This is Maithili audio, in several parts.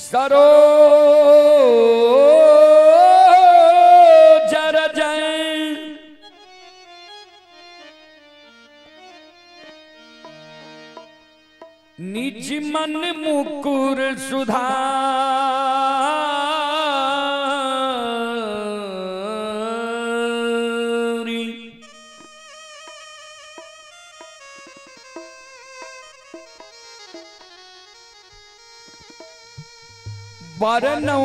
सरो जर जय निज मन मुकुर सुधारी। बरनौ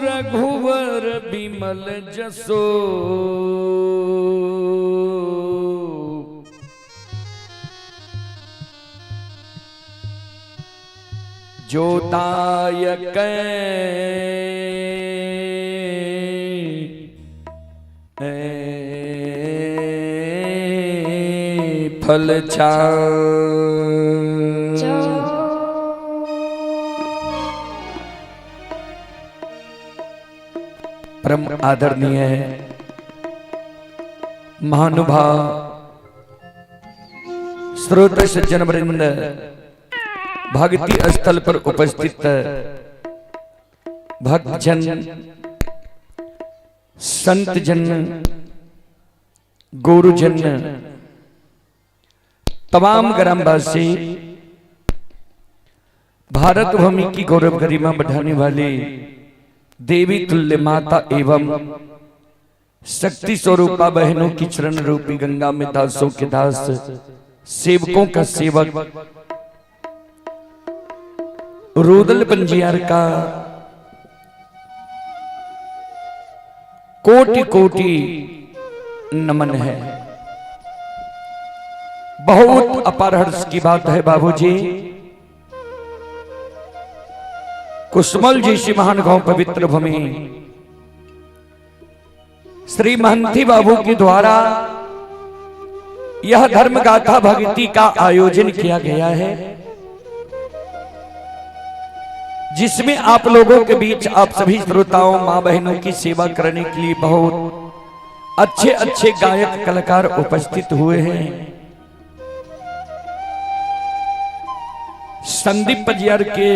रघुवर बिमल जसो जो दायक फल परम आदरणीय महानुभाव श्रोत सज्जन वृंद, भक्ति स्थल पर उपस्थित भक्तजन, संतजन, गुरुजन, तमाम ग्रामवासी, भारत भूमि की गौरव गरिमा बढ़ाने वाले देवी तुल्य माता एवं शक्ति स्वरूपा बहनों की चरण रूपी गंगा में दासों के दास, सेवकों का सेवक, रुदल पंजियार का कोटि कोटि नमन है। बहुत अपार हर्ष की बात है बाबूजी, कुसमल जी श्री महान गांव पवित्र भूमि श्री महंती बाबू के द्वारा यह धर्म गाथा भक्ति का आयोजन किया गया है, जिसमें आप लोगों के बीच आप सभी श्रोताओं मां बहनों की सेवा करने के लिए बहुत अच्छे अच्छे गायक कलाकार उपस्थित हुए हैं। संदीप पंजियार के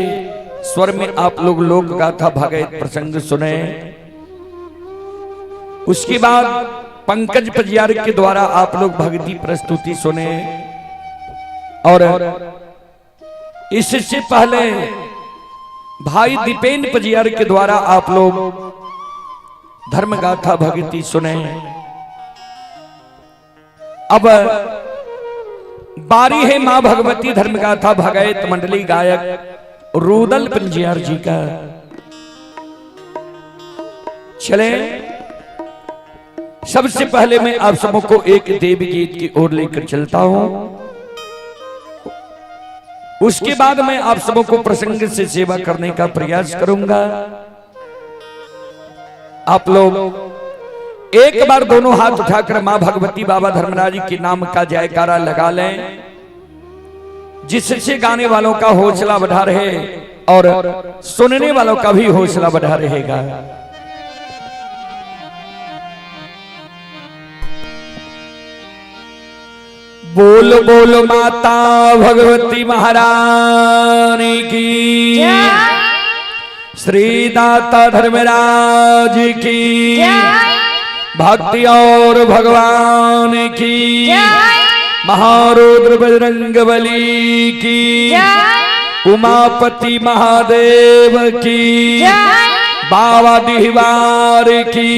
स्वर में आप लोग लोक गाथा भागवत प्रसंग सुने। उसके बाद पंकज पंजियार के द्वारा आप लोग भक्ति प्रस्तुति सुने। और इससे पहले भाई दीपेन पंजियार के द्वारा आप लोग धर्म गाथा भक्ति सुने। अब बारी है मां भगवती धर्म गाथा भगवत मंडली गायक रुदल पंजियार जी का। चले, सबसे पहले मैं आप सबको एक देवी गीत की ओर लेकर चलता हूं, उसके बाद मैं आप सबको प्रसंग से सेवा करने का प्रयास करूंगा। आप लोग एक बार दोनों हाथ उठाकर मां भगवती बाबा धर्मराज के नाम का जयकारा लगा लें, जिससे गाने वालों का हौसला बढ़ा रहे और सुनने वालों का भी हौसला बढ़ा रहेगा। बोल बोल माता भगवती महारानी की, श्री दाता धर्मराज की, भक्ति और भगवान की, महारुद्र बजरंग बली की, उमापति महादेव की, बाबा दिहवार की,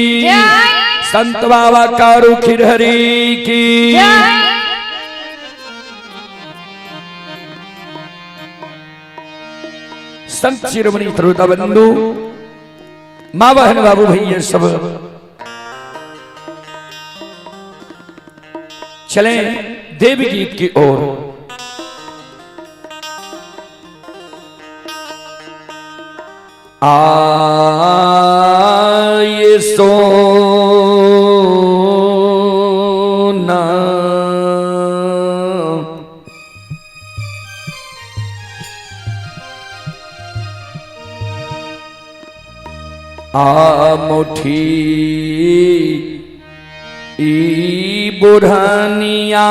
संत बाबा कारू खिरहरी की। संत शिरोमणि श्रोता बंधु, माँ बहन बाबू भैया सब चलें देवी गीत की ओर। आए सोना आ मुठी ई बुढ़निया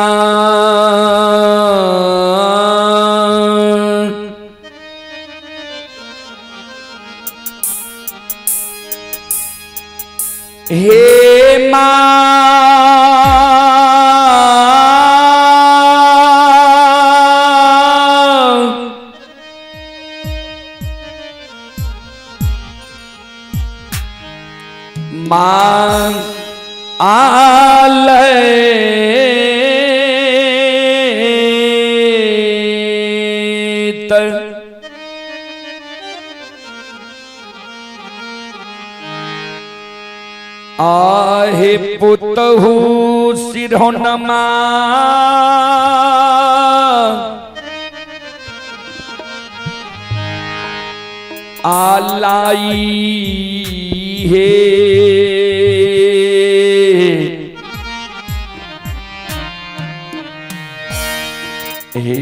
हे माँ, माँ आलय आहे पुतहु सिरहोनमा आलाई हे हे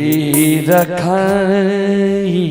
रखाई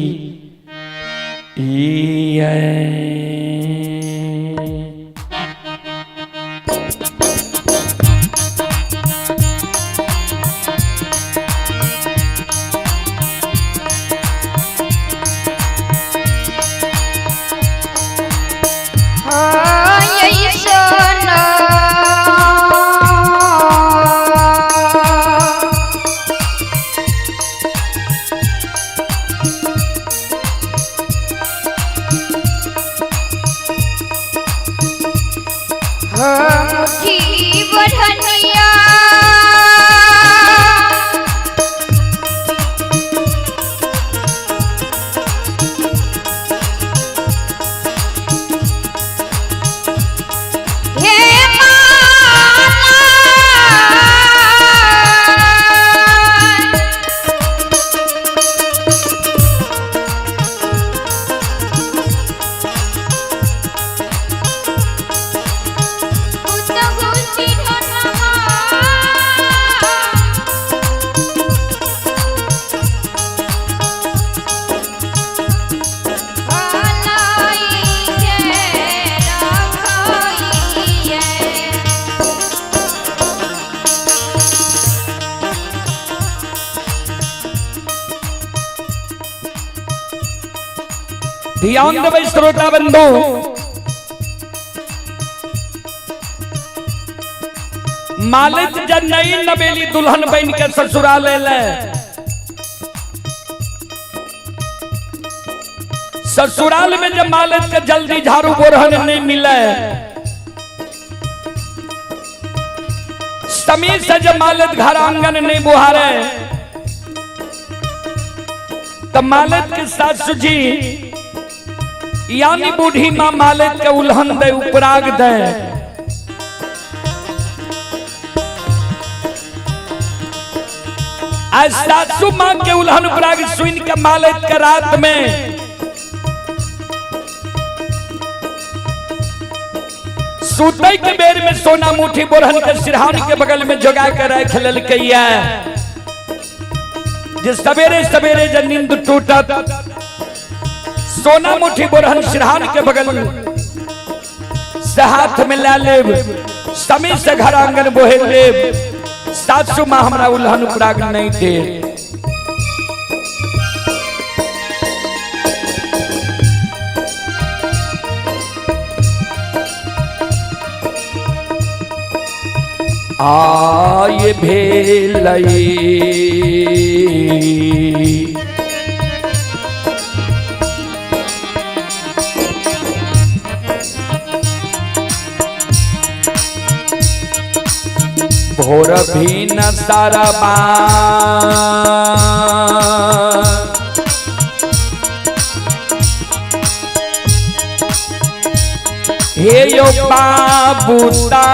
ध्यान देबै श्रोता बंधु, मालिक जब नई नवेली दुल्हन बन के ससुराल ले, ससुराल में जब मालिक के जल्दी झाड़ू बोरहन नहीं मिले, समय से जब मालिक घर आंगन नहीं बुहारे, तो मालिक के सासू जी यानी बूढ़ी माँ मालिक के उल्हन दे, उपराग दे। आज सासू माँ के उल्हन उपराग सुन के मालिक के रात में सुतै के बेर में सोना मुठी बोरहन के सिरहान के बगल में जोगा के रख लेलकै जे सवेरे सवेरे जब नींद टूटत सोना मुठी बोरहन सिरहान के बगल से हाथ में ला लेब, समय से घर आंगन बोहे लेब, सासू माँ हमरा उल्हन उपराग नहीं दे। आय भेलई भोर भी न सरबा हे यो बाबूता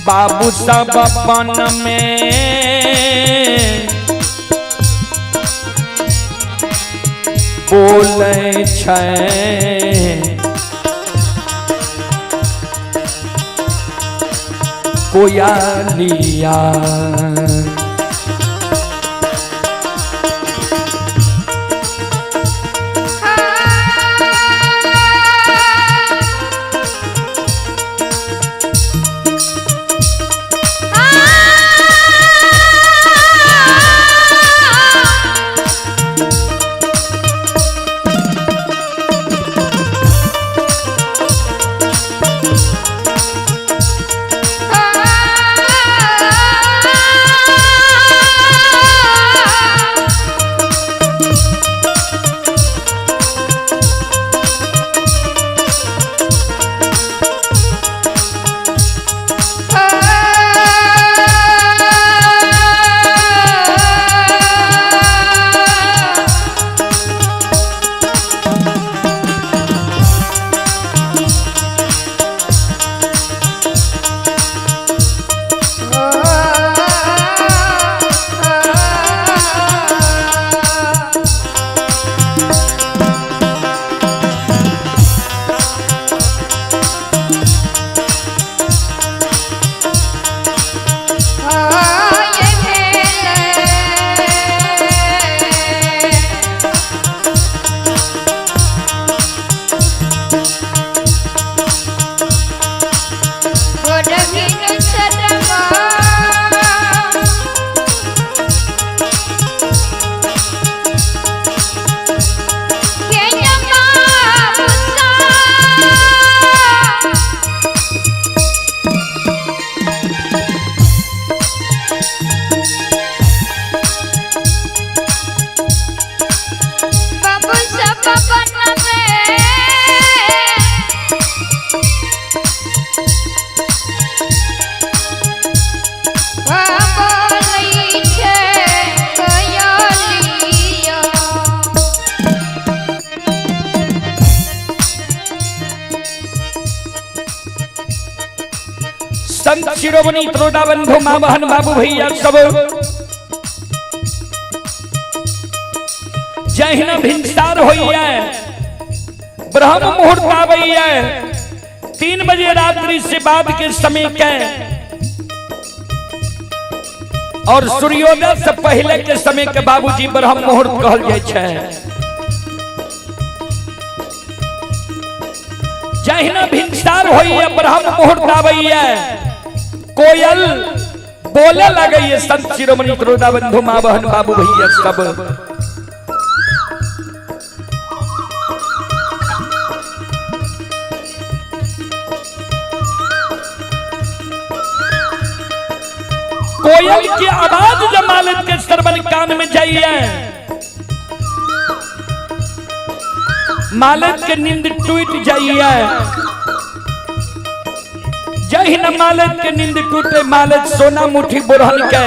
बाबू सब अपन में बोलै छै कोयलिया। भिनसरमा। के बाबूसा। बाबू सब बन में बोलै छै कयलिया। संत शिरोमणि त्रोटा बंधु माँ बहन बाबू भैया सब जहिना भिनसार होइए, ब्रह्म मुहूर्त आबैए, 3 बजे रात्रि से बाद के समय के और सूर्योदय से पहले के समय के बाबूजी ब्रह्म मुहूर्त कहल जाइ छै। जहिना भिनसार होइए, ब्रह्म मुहूर्त आबैए, कोयल बोले लगैए। संत शिरोमणि त्रोटा बंधु माँ बहन बाबू भैया सब कोयल की आवाज जब मालिक के श्रवण कान में जाइए, मालिक के नींद टूट जाइए। जही न मालिक के नींद टूटे, मालिक सोना मुठी बुरहन के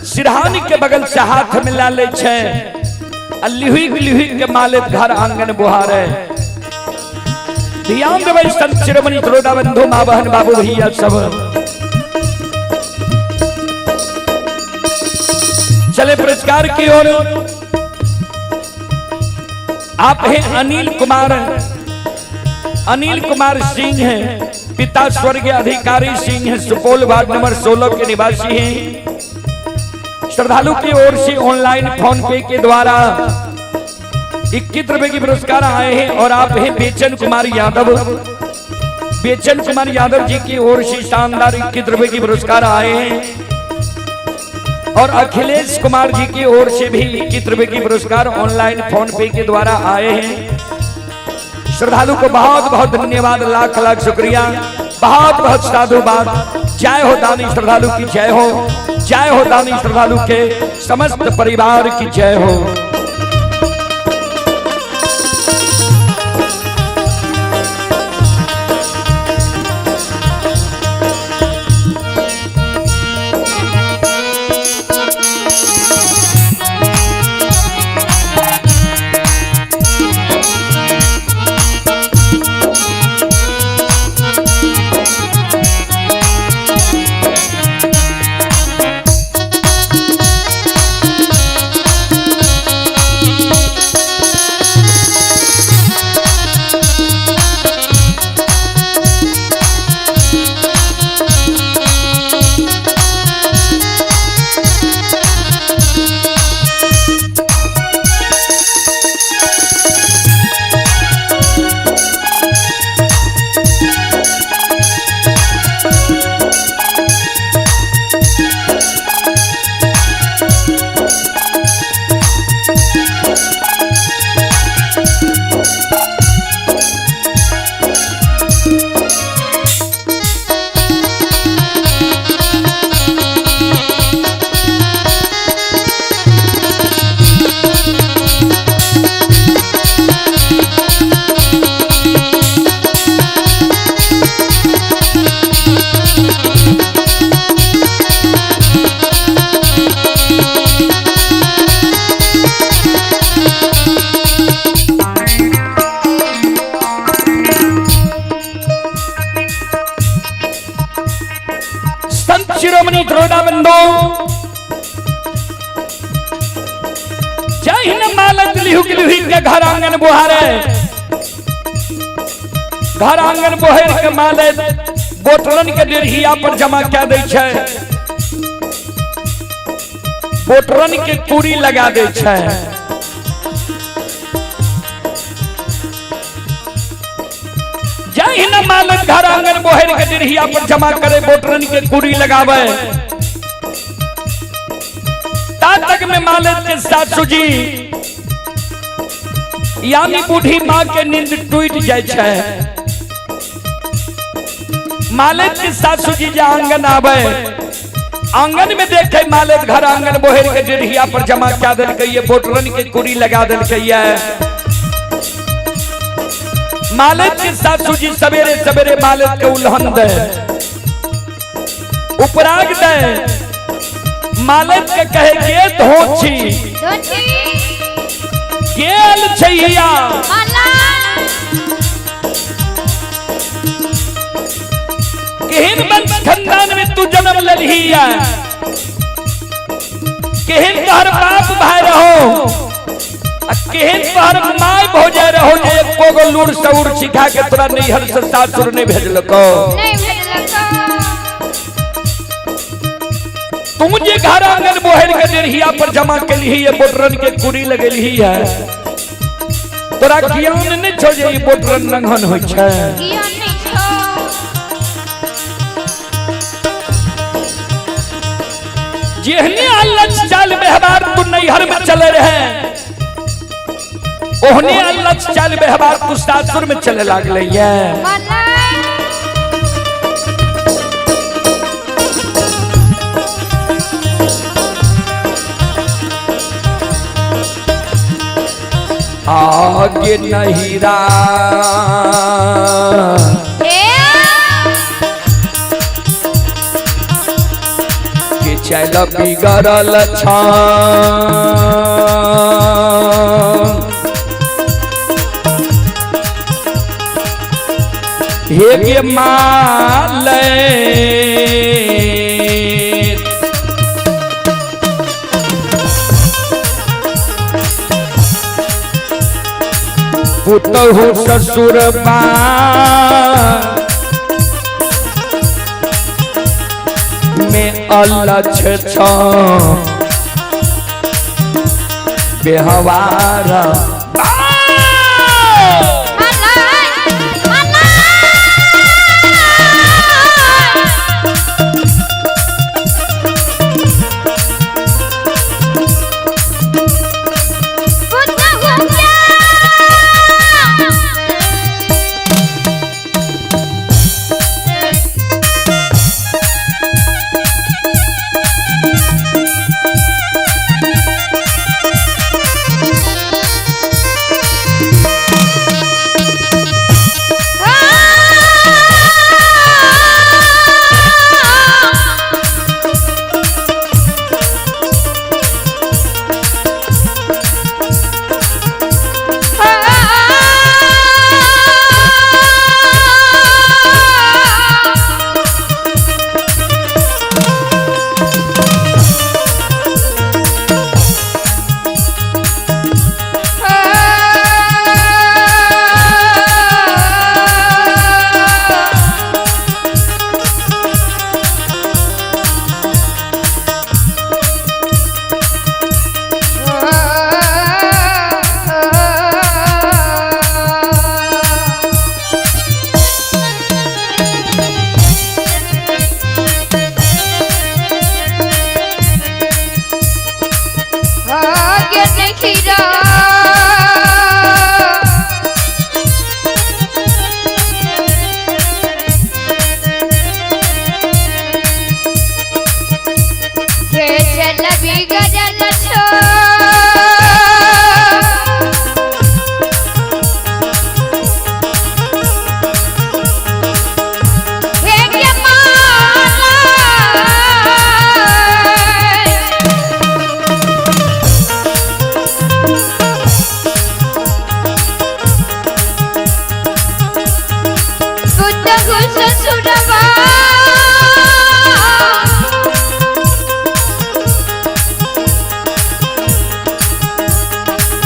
सिरहान के बगल से हाथ मिला ले छे आ लिहुक लिहुक के मालिक घर आंगन बुहारे। ध्यान देबै संत शिरोमणि त्रोटा बंधु माँ बहन बाबू भैया सब। चले पुरस्कार की ओर। आप हैं अनिल कुमार, अनिल कुमार सिंह हैं, पिता स्वर्गीय अधिकारी सिंह हैं, सुपौल वार्ड नंबर 16 के निवासी हैं। श्रद्धालु की ओर से ऑनलाइन फोन पे के द्वारा 21 रुपए की पुरस्कार आए हैं। और आप हैं बेचन कुमार यादव, बेचन कुमार यादव जी की ओर से शानदार 21 रुपए की पुरस्कार आए हैं। और अखिलेश कुमार जी की ओर से भी 21 रुपए की पुरस्कार ऑनलाइन फोन पे के द्वारा आए हैं। श्रद्धालु को बहुत बहुत धन्यवाद, लाख लाख शुक्रिया, बहुत बहुत साधुवाद। जय हो दानी श्रद्धालु की जय हो, जय हो दानी श्रद्धालु के समस्त परिवार की जय हो। संत शिरोमणि द्रोणा बंधु जय हिंद। मालत लिहुक लिहुक के घर आंगन बुहारे, घर आंगन बोहर के मालत बोतलन के डेढ़िया पर जमा क्या दै छै, बोतलन के पूरी लगा दै छै। जय जहिना मालक घर आंगन बोहर के डिरहिया पर जमा करे, बोटरन के कुड़ी लगावे, ता तक में मालक के सासू जी यानी बूढ़ी माँ के नींद टूट जाय छै। मालिक के सासू जी जे आंगन आवे, आंगन में देखे मालिक घर आंगन बोहर के डिरहिया पर जमा क्या देलकै ये, बोटरन के कुड़ी लगा देलकै ये। मालिक के सासू जी सवेरे सवेरे मालिक के उल्हन दे, उपराग दे, मालिक के कहे के धोछी धोती गेल छैया, माला केहन वंश खानदान में तू जन्म लेलही है, केहन तोहर बाप भाई रहो आ केहन तोहर माय भौजाई रहो जे एको गो लूर सऊर सिखा के तोरा नैहर से सासुर नहीं भेजलको। नहीं भेजलको। तू जे घर आंगन बोहर के डेरहिया पर जमा केलही है, बोटरन के कुड़ी लगेलही है, तोरा ज्ञान नहीं छो जे ई बोटरन रंगन होइ छै। ज्ञान नहीं छो। जेहने अल्लाह चाल व्यवहार तू नैहर में चले रहे, ओहने अल्लाह चाल व्यवहार तू सासुर में चले लागले ये। माला आगे नहिरा ए के चल बिगड़ल छा, हे गे माले पुतहु ससुर बा में अलछ छ व्यवहार माला माला पुत्र हो क्या। भाग्य खीरा के चल बिगड़ल छो। हे के माला पुत्र ससुरवा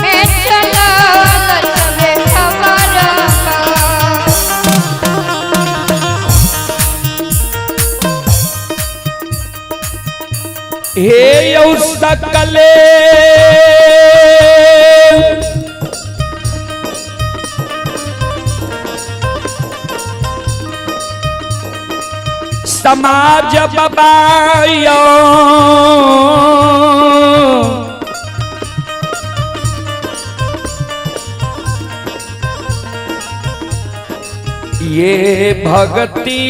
मैं चला लछवे खबरवा। हे यौ सकले समाज बबायो। ये भक्ति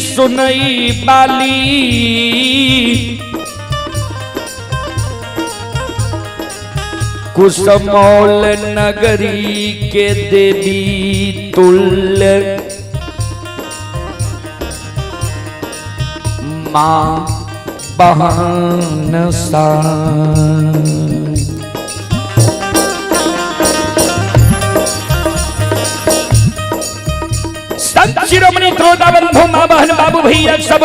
सुनई बाली, कुसमौल नगरी के देवी तुल्य माँ बहन सा। संत शिरोमणि त्रोता बंधु माँ बहन बाबू भैया सब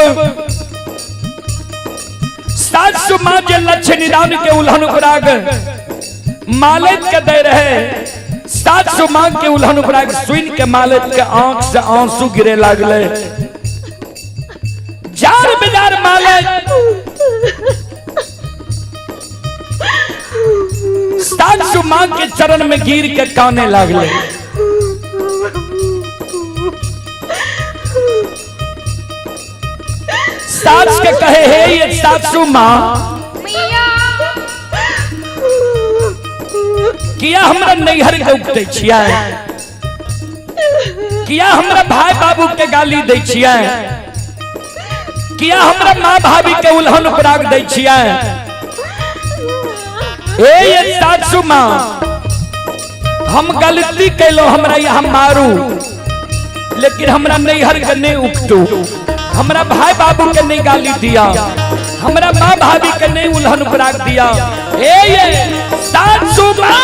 सासु माँ जे लक्ष्य निदान के उल्हन उपराग मालिक के दे रहे, सासु माँ के उल्हन उपराग सुन के मालिक के आंख से आंसू गिरे लागले। जार बेजार मालिक सासु माँ के चरण में गिर के काने लागले। सास के कहे हे ये सासू माँ, किया हमरा नैहर के उगते छियै, किया हमरा भाई बाबू के गाली दै छियै, किया हमरा माँ भाभी के उल्हन उपराग दै छियै। ए ये सासू माँ, हम गलती कैलो, हमरा यहाँ मारू, लेकिन हमरा नैहर के नहीं उगतू, हमरा भाई बाबू के नहीं गाली दिया, हमरा माँ भाभी के नहीं उल्हन उपराग दिया। ए ये सासू माँ।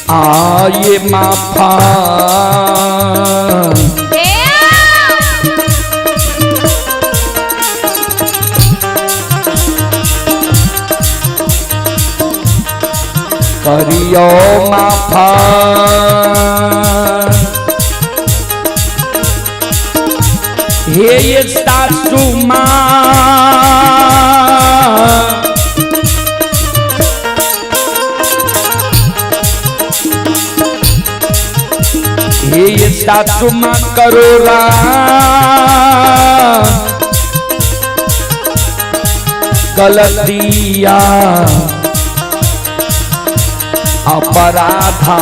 आए माफा करियो माफा, हे ये सासू माँ, हे ये सासू माँ करो गलतिया अपराधा।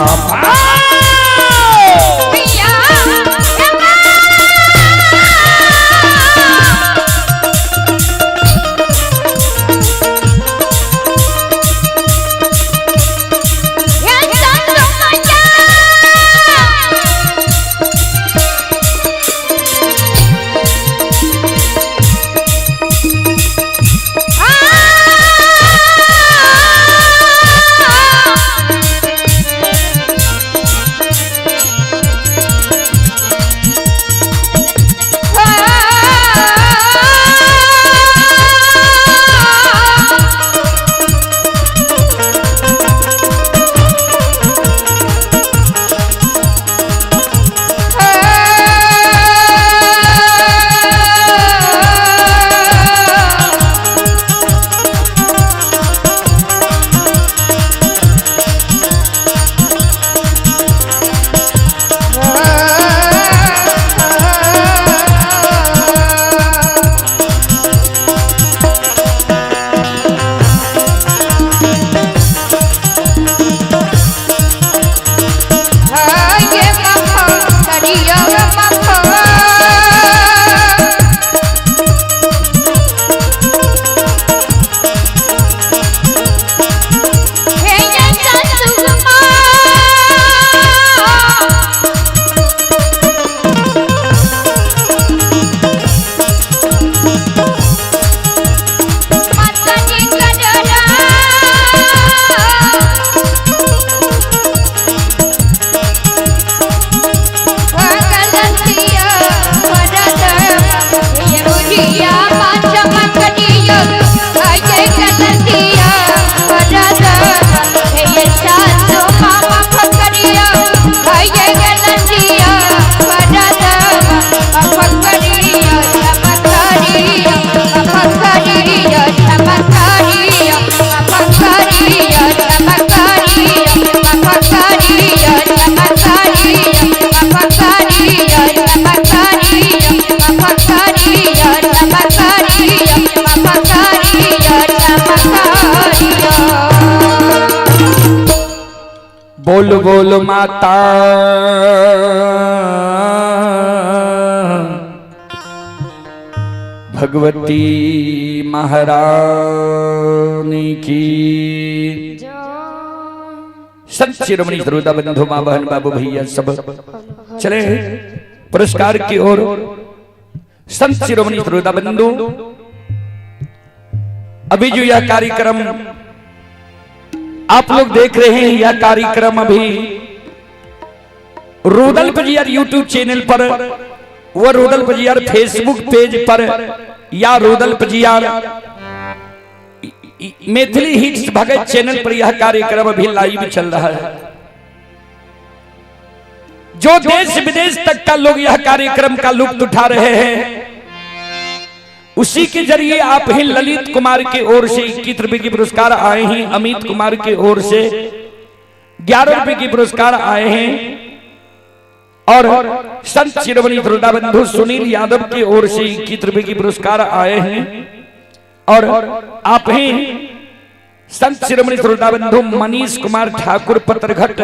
बोल बोल माता भगवती महारानी की। संत शिरोमणि श्रोता बंधु माँ बहन बाबू भैया सब चले पुरस्कार की ओर। संत शिरोमणि श्रोता बंधु, अभी जो यह कार्यक्रम आप लोग देख रहे हैं, यह कार्यक्रम अभी रुदल पजियार यूट्यूब चैनल पर व रुदल पजियार फेसबुक पेज पर या रुदल पजियार मैथिली हिट्स भगत चैनल पर यह कार्यक्रम अभी लाइव चल रहा है। जो देश विदेश तक का लोग यह कार्यक्रम का लुत्फ उठा रहे हैं, उसी के जरिए आप ही ललित कुमार की ओर से 21 रुपए की पुरस्कार आए हैं, अमित कुमार की ओर से 11 रुपए की पुरस्कार आए हैं और संत शिरोमणि श्रोता बंधु सुनील यादव की ओर से 21 रुपए की पुरस्कार आए हैं और आप ही संत शिरोमणि श्रोता बंधु मनीष कुमार ठाकुर पतरघट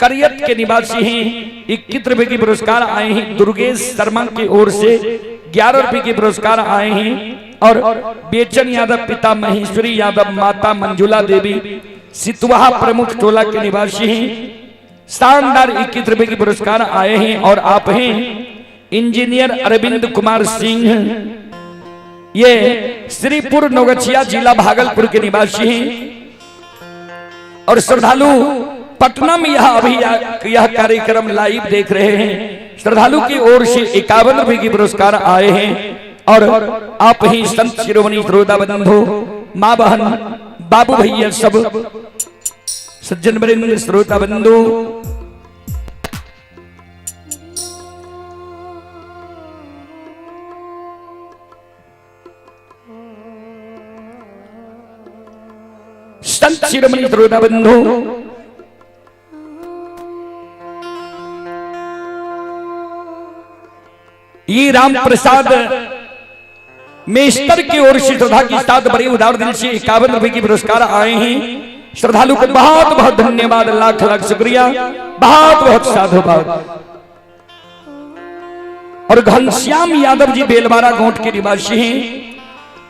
करियत के निवासी हैं, 21 रुपए की पुरस्कार आए हैं। दुर्गेश शर्मा की ओर से 11 रुपए के पुरस्कार आए हैं और बेचन यादव पिता महेश्वरी यादव माता मंजुला देवी सितवाहा प्रमुख टोला के निवासी हैं, शानदार 21 रुपए के पुरस्कार आए हैं। और आप हैं इंजीनियर अरविंद कुमार सिंह, ये श्रीपुर नौगछिया जिला भागलपुर के निवासी हैं और श्रद्धालु पटना में यह अभी यह कार्यक्रम लाइव देख रहे हैं। श्रद्धालु की ओर से 51 रुपए की पुरस्कार आए हैं और आप ही संत शिरोमणि श्रोता बंधु माँ बहन बाबू भैया सब सज्जन वरिंद श्रोता बंधु संत शिरोमणि श्रोता बंधु ये राम प्रसाद मेस्तर की ओर से श्रद्धा के साथ बड़े उदार दिल से 51 रुपए की पुरस्कार आए हैं। श्रद्धालु को बहुत बहुत धन्यवाद, लाख लाख शुक्रिया, बहुत बहुत साधुवाद। और घनश्याम यादव जी बेलवारा गोंठ के निवासी हैं।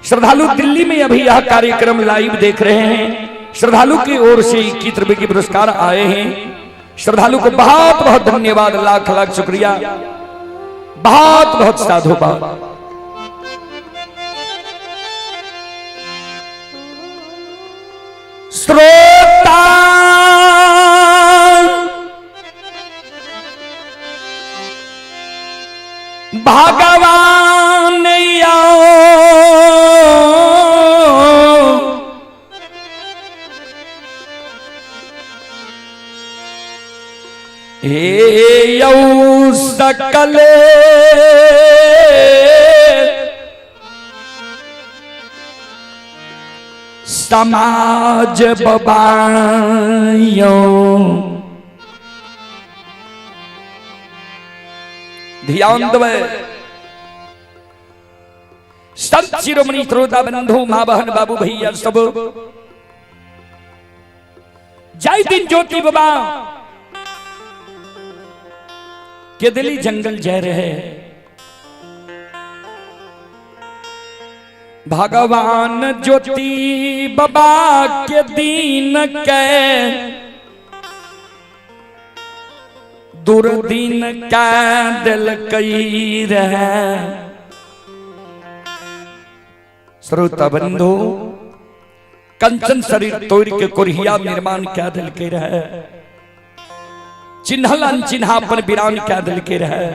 श्रद्धालु दिल्ली में अभी यह कार्यक्रम लाइव देख रहे हैं। श्रद्धालु की ओर से 21 रुपए की पुरस्कार आए हैं। श्रद्धालु को बहुत बहुत धन्यवाद, लाख लाख शुक्रिया, बहुत बहुत साधुवाद। श्रोता भगवान आओ हे यौ सकल समाज बबायो। ध्यान देवे संत शिरोमणि श्रोता बंधु माँ बहन बाबू भैया सब। जय दिन ज्योति बाबा केदली जंगल जा रहे भगवान ज्योति बाबा के दीन के दुर्दिन का दिल कई रहे। श्रोता बंधु कंचन शरीर तोड़ के कोरिया निर्माण क्या दिल के रहे, चिन्हल अनचिन्हा पर विरान क्या दिल के रहे।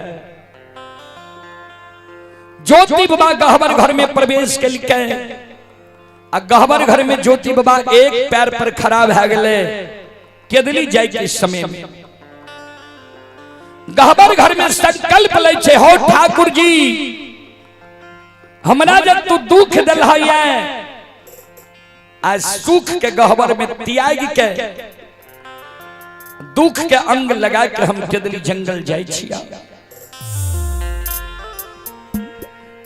ज्योति बाबा गहबर घर में प्रवेश के आ गहबर घर में ज्योति बाबा एक पैर पर खड़ा भए गेले केदली जाय के समय में। गहबर घर में संकल्प लै छै, हो ठाकुर जी हमरा जब तू दुख दिल है आ सुख के गहबर में त्याग के दुख के अंग लगा के हम केदली जंगल जाय छिया।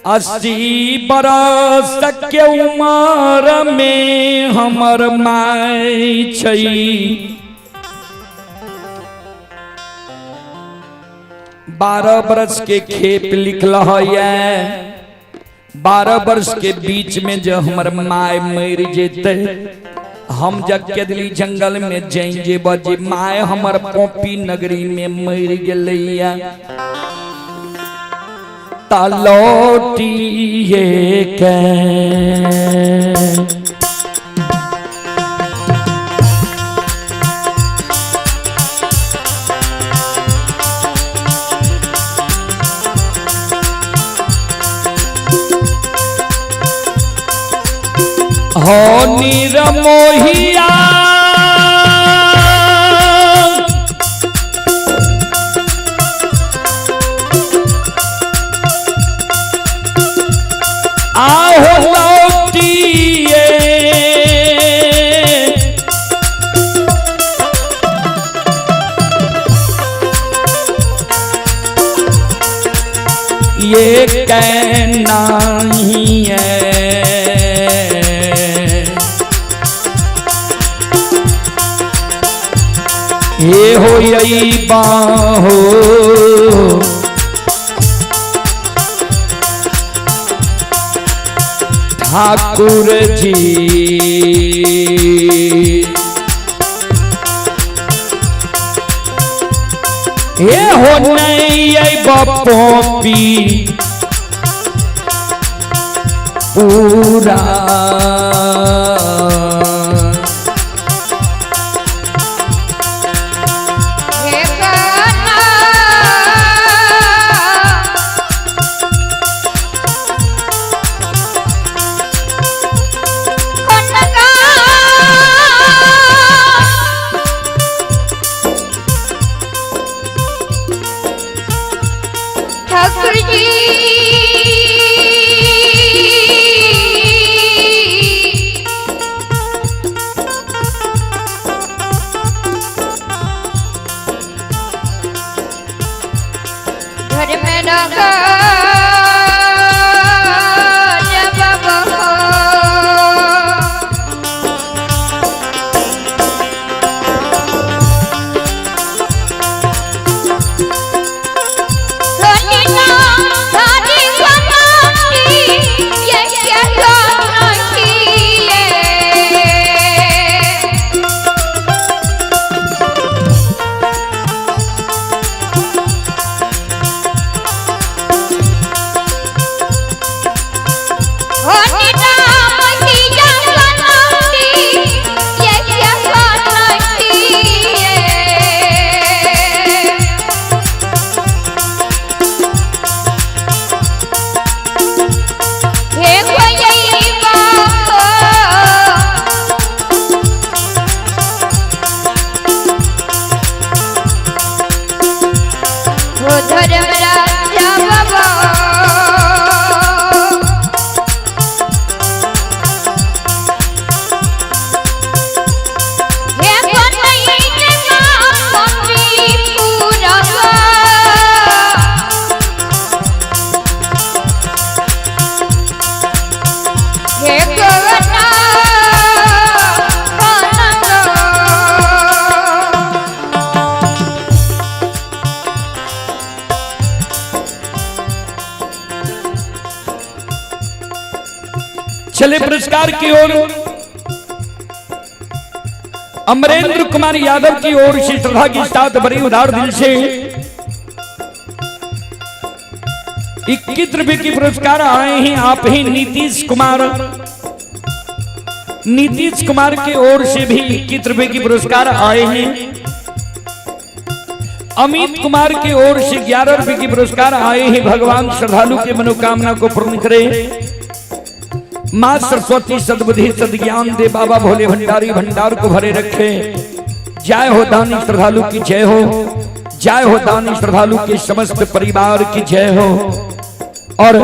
80 बरस के उमर में हमर my छै, 12 वर्ष के खेप लिखल है। 12 वर्ष के बीच में जो हमर my मर जेते, हम जब केदली जंगल में जाइन जेब जे my हमर पोपी नगरी में मर गेलैया, ता लौटिए के हो निरमोहिया आहो लौटिए ये कहना ही है। ये हो यही बाहो ठाकुर जी, ये हो नहीं बपोपी पूरा। हे कान्हा, कनका, ठाकुर जी, घर में रखा जब बहो। सोनिना धारी बनाती ये क्या गाना है। धर्मराजा बाबा, हे कन्हैया मम्मी पूरबा, हे कवना कनक। चले पुरस्कार की ओर। अमरेंद्र कुमार यादव की ओर से श्रद्धा के साथ बड़ी उदार दिल से 21 रुपए की पुरस्कार आए हैं। आप ही नीतीश कुमार, नीतीश कुमार की ओर से भी 21 रुपए की पुरस्कार आए हैं। अमित कुमार की ओर से 11 रुपए की पुरस्कार आए हैं। भगवान श्रद्धालु के मनोकामना को पूर्ण करे। मां सरस्वती सद्बुद्धि सद्ज्ञान दे, बाबा भोले भंडारी भंडार को भरे रखे। जय हो दानी श्रद्धालु की जय हो, जय हो दानी श्रद्धालु के समस्त परिवार की जय हो। और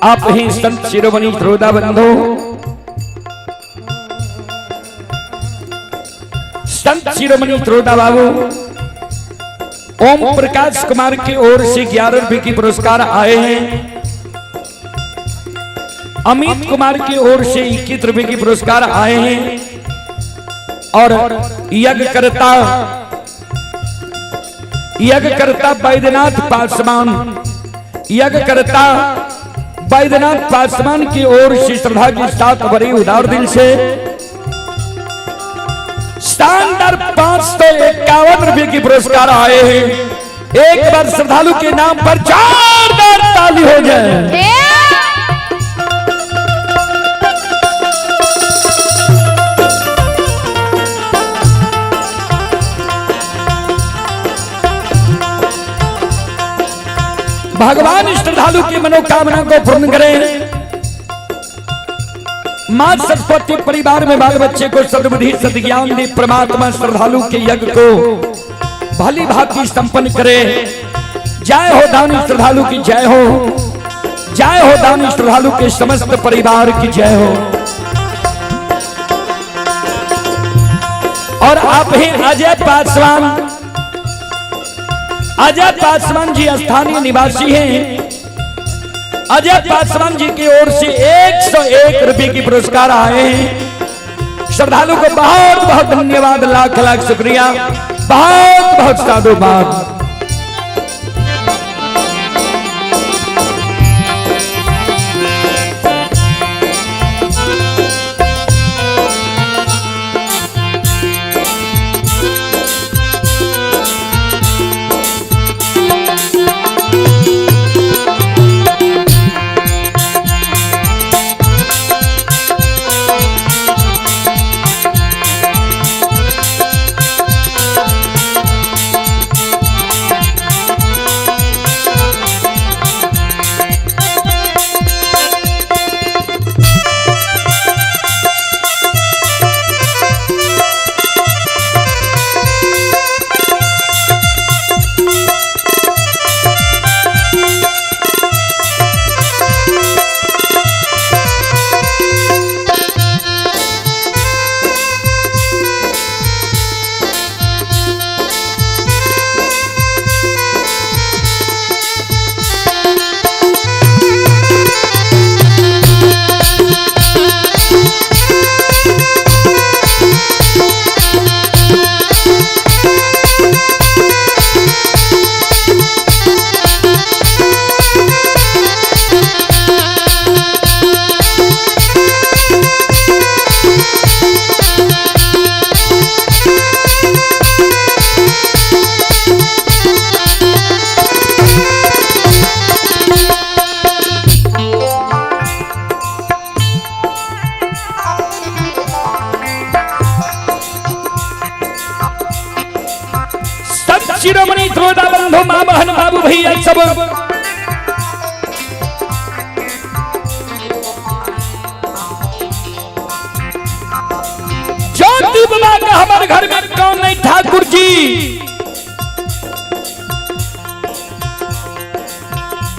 आप ही संत शिरोमणि श्रोता बंधु, संत शिरोमणि श्रोता बाबू ओम प्रकाश कुमार की ओर से 11 रुपए की पुरस्कार आए हैं। अमित कुमार की ओर से 21 रुपए की पुरस्कार आए हैं। और यज्ञकर्ता यज्ञ करता बैद्यनाथ पासवान, यज्ञ करता बैद्यनाथ पासवान की ओर से श्रद्धा के साथ बड़ी उदार दिल से शानदार 551 रुपए की पुरस्कार आए हैं। एक बार श्रद्धालु के नाम पर जोरदार ताली हो जाए। भगवान श्रद्धालु की मनोकामना को पूर्ण करें। मां सरस्वती परिवार में बाल बच्चे को सद्बुद्धि सद्ज्ञान दे। परमात्मा श्रद्धालु के यज्ञ को भली भांति संपन्न करे। जय हो दानी श्रद्धालु की जय हो, जय हो दानी श्रद्धालु के समस्त परिवार की जय हो। और आप ही अजय पासवान, अजय पासवान जी स्थानीय निवासी हैं। अजय पासवान जी की ओर से 101 रुपए की पुरस्कार आए हैं। श्रद्धालु को बहुत बहुत धन्यवाद, लाख लाख शुक्रिया, बहुत बहुत साधुवाद। सब शिरोमणि श्रोता बंधु माँ बहन बाबू भैया सब ज्योति बाबा का हमारे घर में कौन नहीं ठाकुर जी,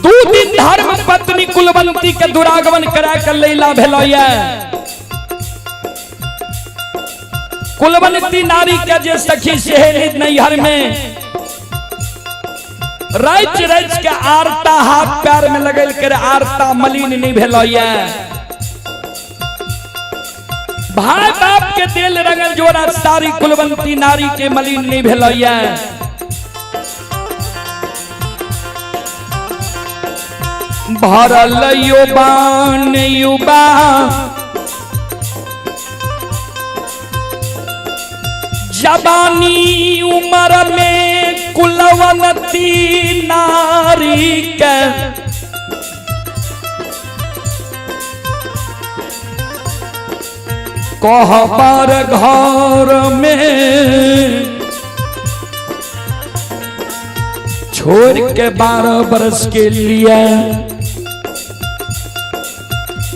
दू दिन धर्म पत्नी कुलवंती के दुरागमन करा कर लैला भेलैया। कुलवंती नारी के जे सखी सहेली नैहर में रच रच के आरता हाथ पैर में लगल कर आरता मलिन नहीं भेलैया। भाई बाप के दिल रंगल जोड़ा सारी कुलवंती नारी के मलिन नहीं भेलैया। भरल युवान युवा जवानी उम्र में कुलवंती नारी के कहबर घर में छोड़ के 12 बरस के लिए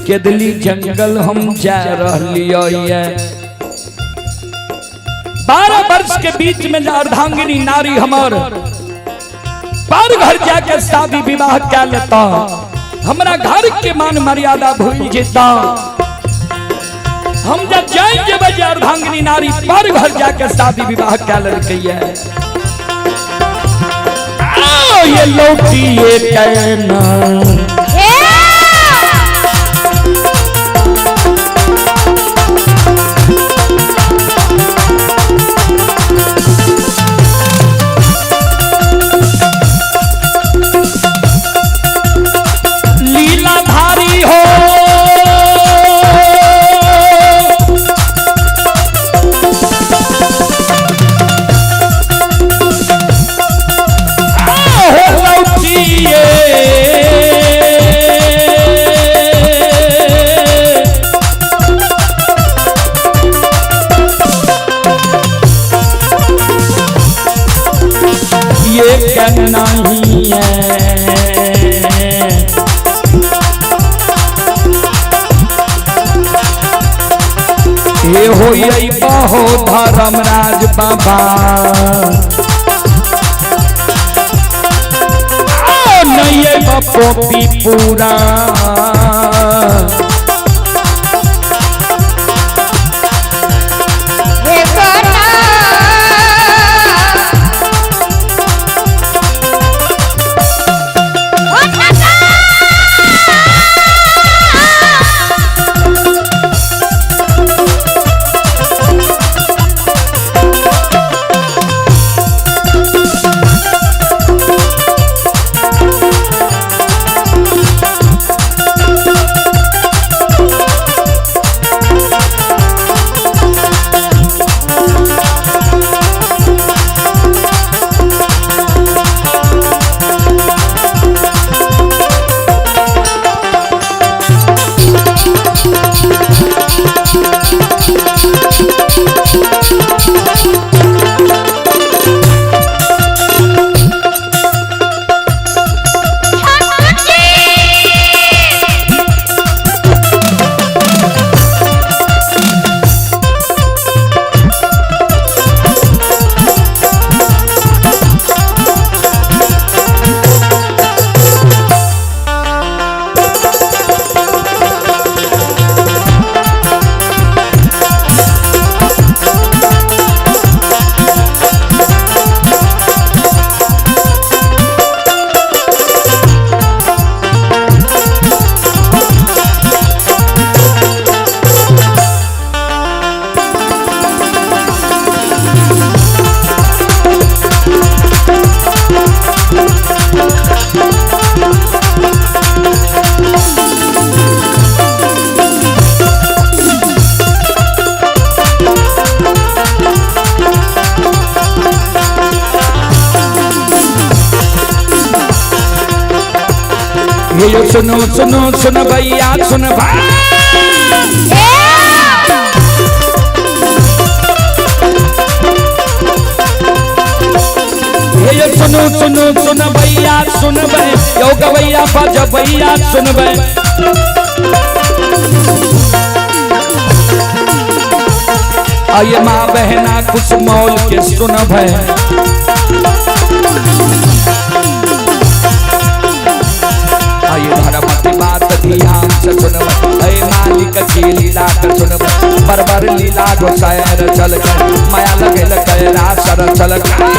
केदली जंगल हम जा रहिए। 12 वर्ष के बीच में अर्धांगिनी नारी हमर पर घर जाके शादी विवाह क्या लेता, हमरा घर के मान मर्यादा भूल जेता। हम जब जाएंगे बजे अर्धांगिनी नारी पर घर जाके शादी विवाह क्या लड़की है। ये लौटिए कहना के नहीं है। ये हो बहो धर्मराज बाबा नहीं बपोपी पूरा। ये सुनो सुनो सुन भैया सुन भाई, ये सुनो सुनो सुन भैया सुन भाई, यो गवैया बाज भैया सुन भाई। आये माँ बहना कुछ मौल के सुन भाई। धर्म की बात ध्यान से सुन, अरे मालिक की लीला कर सुन, बरबर लीला गोसायर चल कर माया लगे लगे रासर चल कर।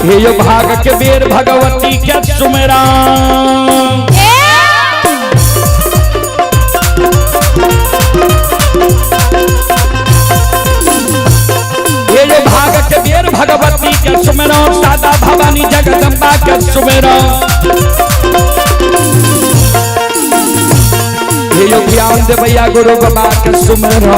ये भाग के बेर भगवती के सुमेरा, ये भाग के बेर भगवती के सुमेरा, सादा भवानी जगदम्बा के सुमेरा। ये ज्ञान दे भैया गुरु बाबा के सुमेरा।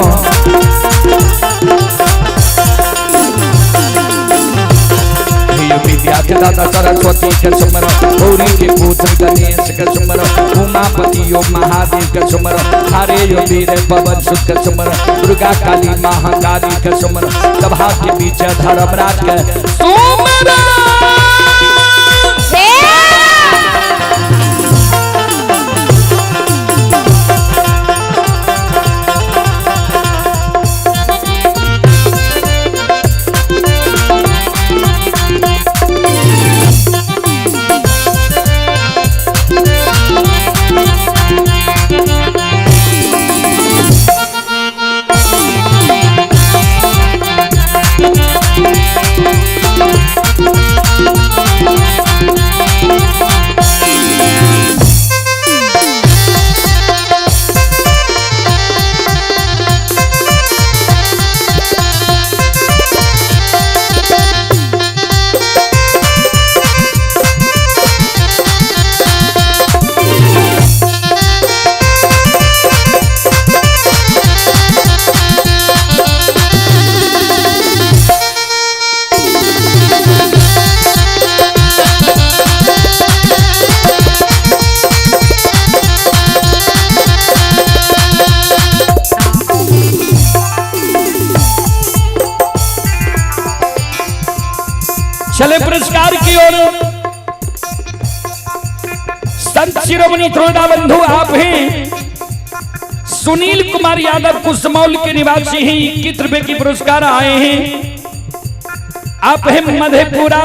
विद्या के दाता सरस्वती के सुमरो, गौरी के पुत्र गणेश के सुमरो, उमापति यो महादेव के सुमरो, हरे यो वीर पवन सुत के सुमरो, दुर्गा काली महाकाली के सुमरो, सभा के बीच धर्मराज के सुमरो। Thank you. चले पुरस्कार की ओर। संत शिरोमणि त्रोड़ा बंधु आप हैं सुनील कुमार यादव कुसमौल के निवासी हैं, 21 रुपए की पुरस्कार आए हैं। आप हैं मधेपुरा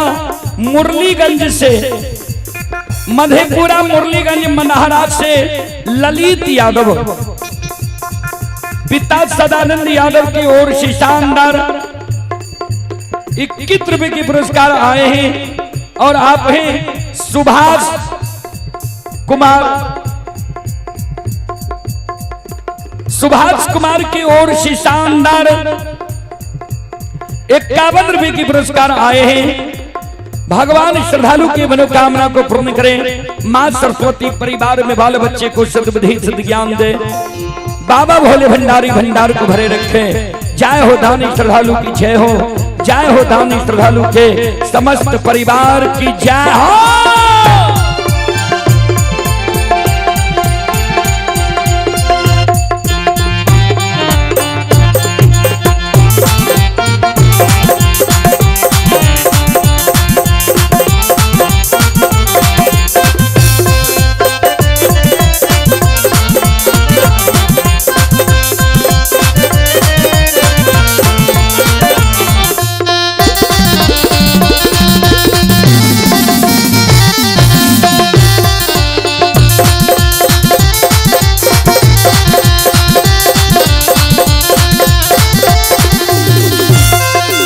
मुरलीगंज से, मधेपुरा मुरलीगंज मनहरा से ललित यादव, पिता सदानंद यादव की ओर से शानदार 21 रुपए की पुरस्कार आए हैं। और आप हैं सुभाष कुमार, सुभाष कुमार की ओर से शानदार 51 रुपए की पुरस्कार आए हैं। भगवान श्रद्धालु की मनोकामना को पूर्ण करें। मां सरस्वती परिवार में बाल बच्चे को सद्बुद्धि सद्ज्ञान दे। बाबा भोले भंडारी भंडार को भरे रखे। जय हो दानी श्रद्धालु की जय हो, जय हो दानी श्रद्धालु के समस्त परिवार की जय हो।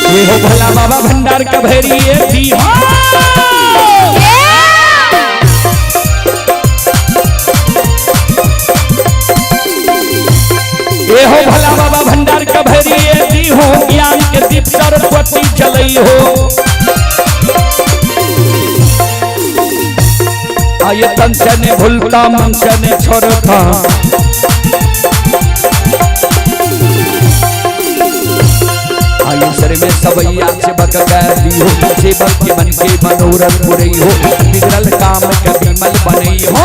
ये हो भोला बाबा भंडार का भैरी ये भी हो। ये हो भोला बाबा भंडार का भैरी ये भी हो, ज्ञान के दीप सरस्वती जलई हो। आये तन से ने भूलता मन से ने छोड़ता, आयु सर में सवैया चिबक गई हो, सेवक के मन के मनोरथ पुरई हो, बिगड़ल काम के बिमल बनई हो।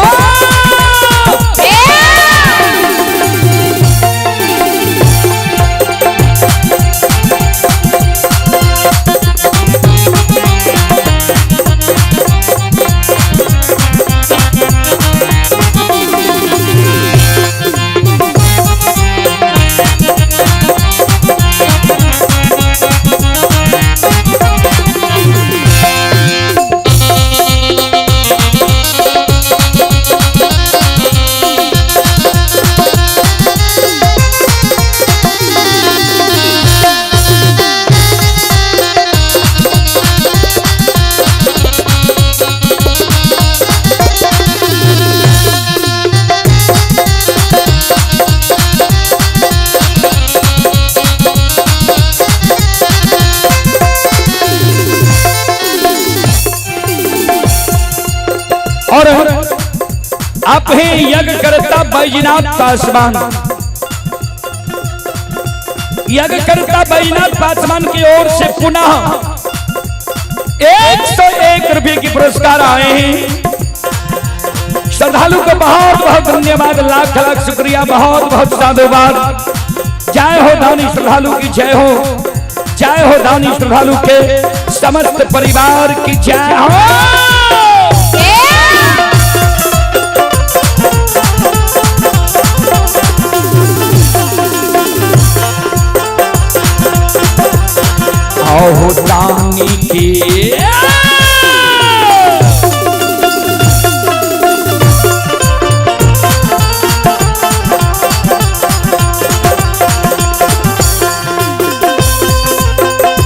और आप हैं यज्ञ करता बैजनाथ पासवान, यज्ञ करता बैजनाथ पासवान की ओर से पुनः 101 रुपए की पुरस्कार आए हैं। श्रद्धालु को बहुत बहुत धन्यवाद, लाख लाख शुक्रिया, बहुत बहुत साधुवाद। जय हो दानी श्रद्धालु की जय हो, जय हो दानी श्रद्धालु के समस्त परिवार की जय हो। आओ दानी के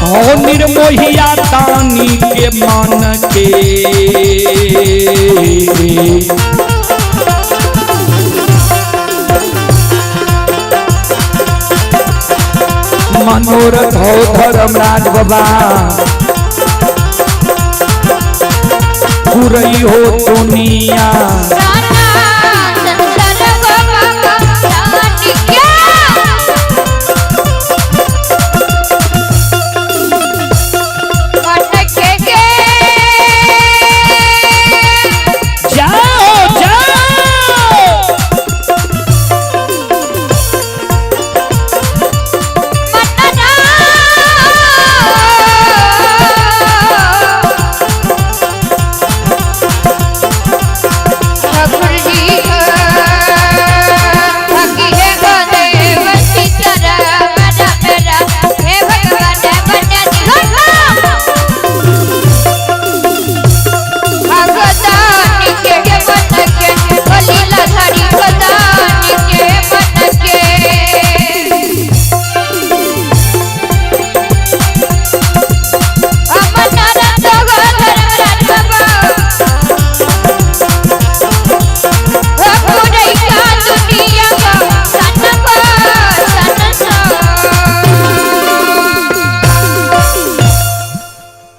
आओ निर्मोहिया दानी के मन के, मनोरथ हो धर्मराज बाबा पुरई हो दुनिया। जाओ जाओ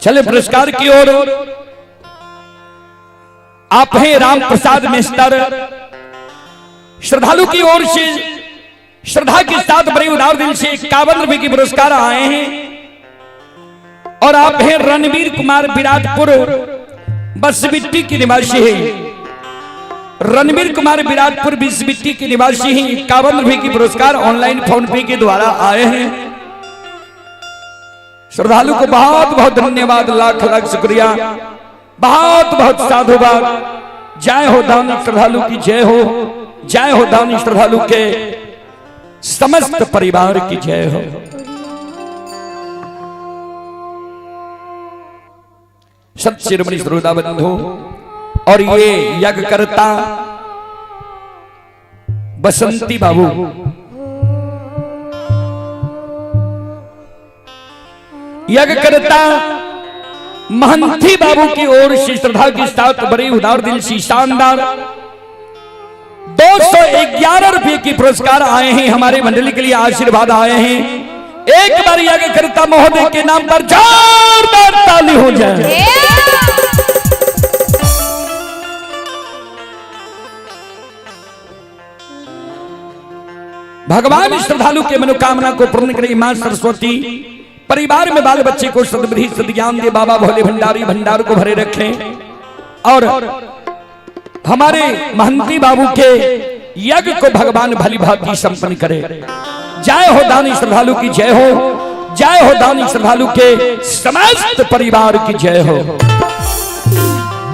चले पुरस्कार की ओर। आप हैं राम प्रसाद मेस्तर, श्रद्धालु की ओर से श्रद्धा के साथ बड़े उदार दिल से 51 रुपए की पुरस्कार आए हैं। और आप हैं रणवीर कुमार विराटपुर बसबिट्टी के निवासी हैं। रणवीर कुमार विराटपुर बसबिट्टी के निवासी हैं। 51 रुपए की पुरस्कार ऑनलाइन फोन पे के द्वारा आए हैं। श्रद्धालु को बहुत बहुत धन्यवाद, लाख लाख शुक्रिया, बहुत बहुत साधुवाद। जय हो दानी श्रद्धालु की जय हो, जय हो दानी श्रद्धालु के समस्त परिवार की जय हो। सत शिरोमणि श्रोता बंधु, और ये यज्ञकर्ता बसंती बाबू, यज्ञकर्ता महंती बाबू की ओर से श्रद्धा के साथ बड़ी उदार दिल सी शानदार 211 रुपए की पुरस्कार आए हैं। हमारे मंडली के लिए आशीर्वाद आए हैं। एक बार यज्ञकर्ता महोदय के नाम पर जोरदार ताली हो जाए। भगवान श्रद्धालु के मनोकामना को पूर्ण करे मां सरस्वती। परिवार में बाल बच्चे को सद्बुद्धि सद्ज्ञान दे। बाबा भोले भंडारी भंडार को भरे रखें और हमारे महंती बाबू के यज्ञ को भगवान भली भांति संपन्न करे। जय हो दानी श्रद्धालु की जय हो, जय हो दानी श्रद्धालु के समस्त परिवार की जय हो।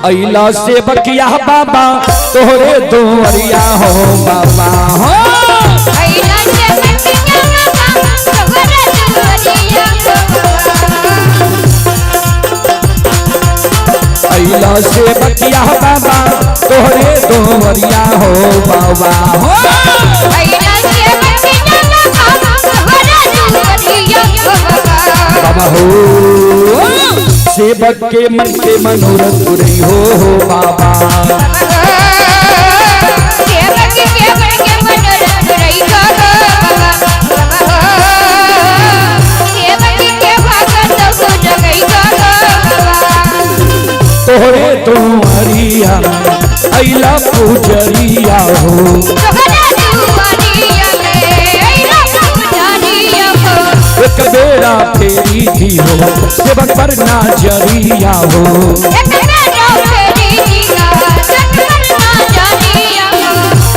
अइला से बकिया बाबा तोहरे दोरिया हो बाबा हो। अइला से बकिया बाबा तोहरे दोरिया हो बाबा हो। बाबा हो सेवक के मन के मनोरथ पुरई हो बाबा। तोहरे दुआरिया अइला पुजरिया हो। एक बेरा फेरी थी हो सेवक पर नाजरिया हो।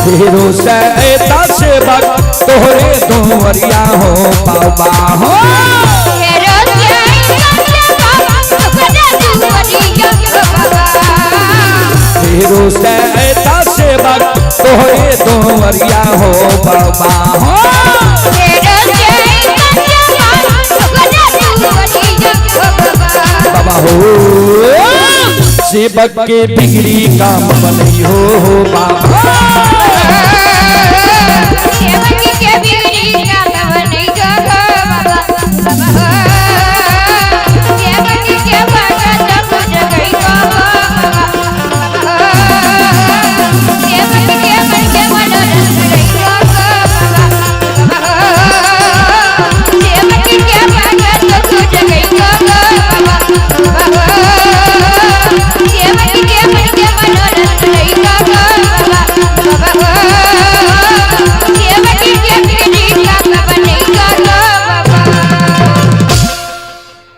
फेरो सैता सेवक तोहरे दुआरिया हो बाबा हो। फेरो सैता सेवक तोहरे दुआरिया हो बाबा हो। बाबा हो सेवक के बिगड़ी काम बनई हो बाबा।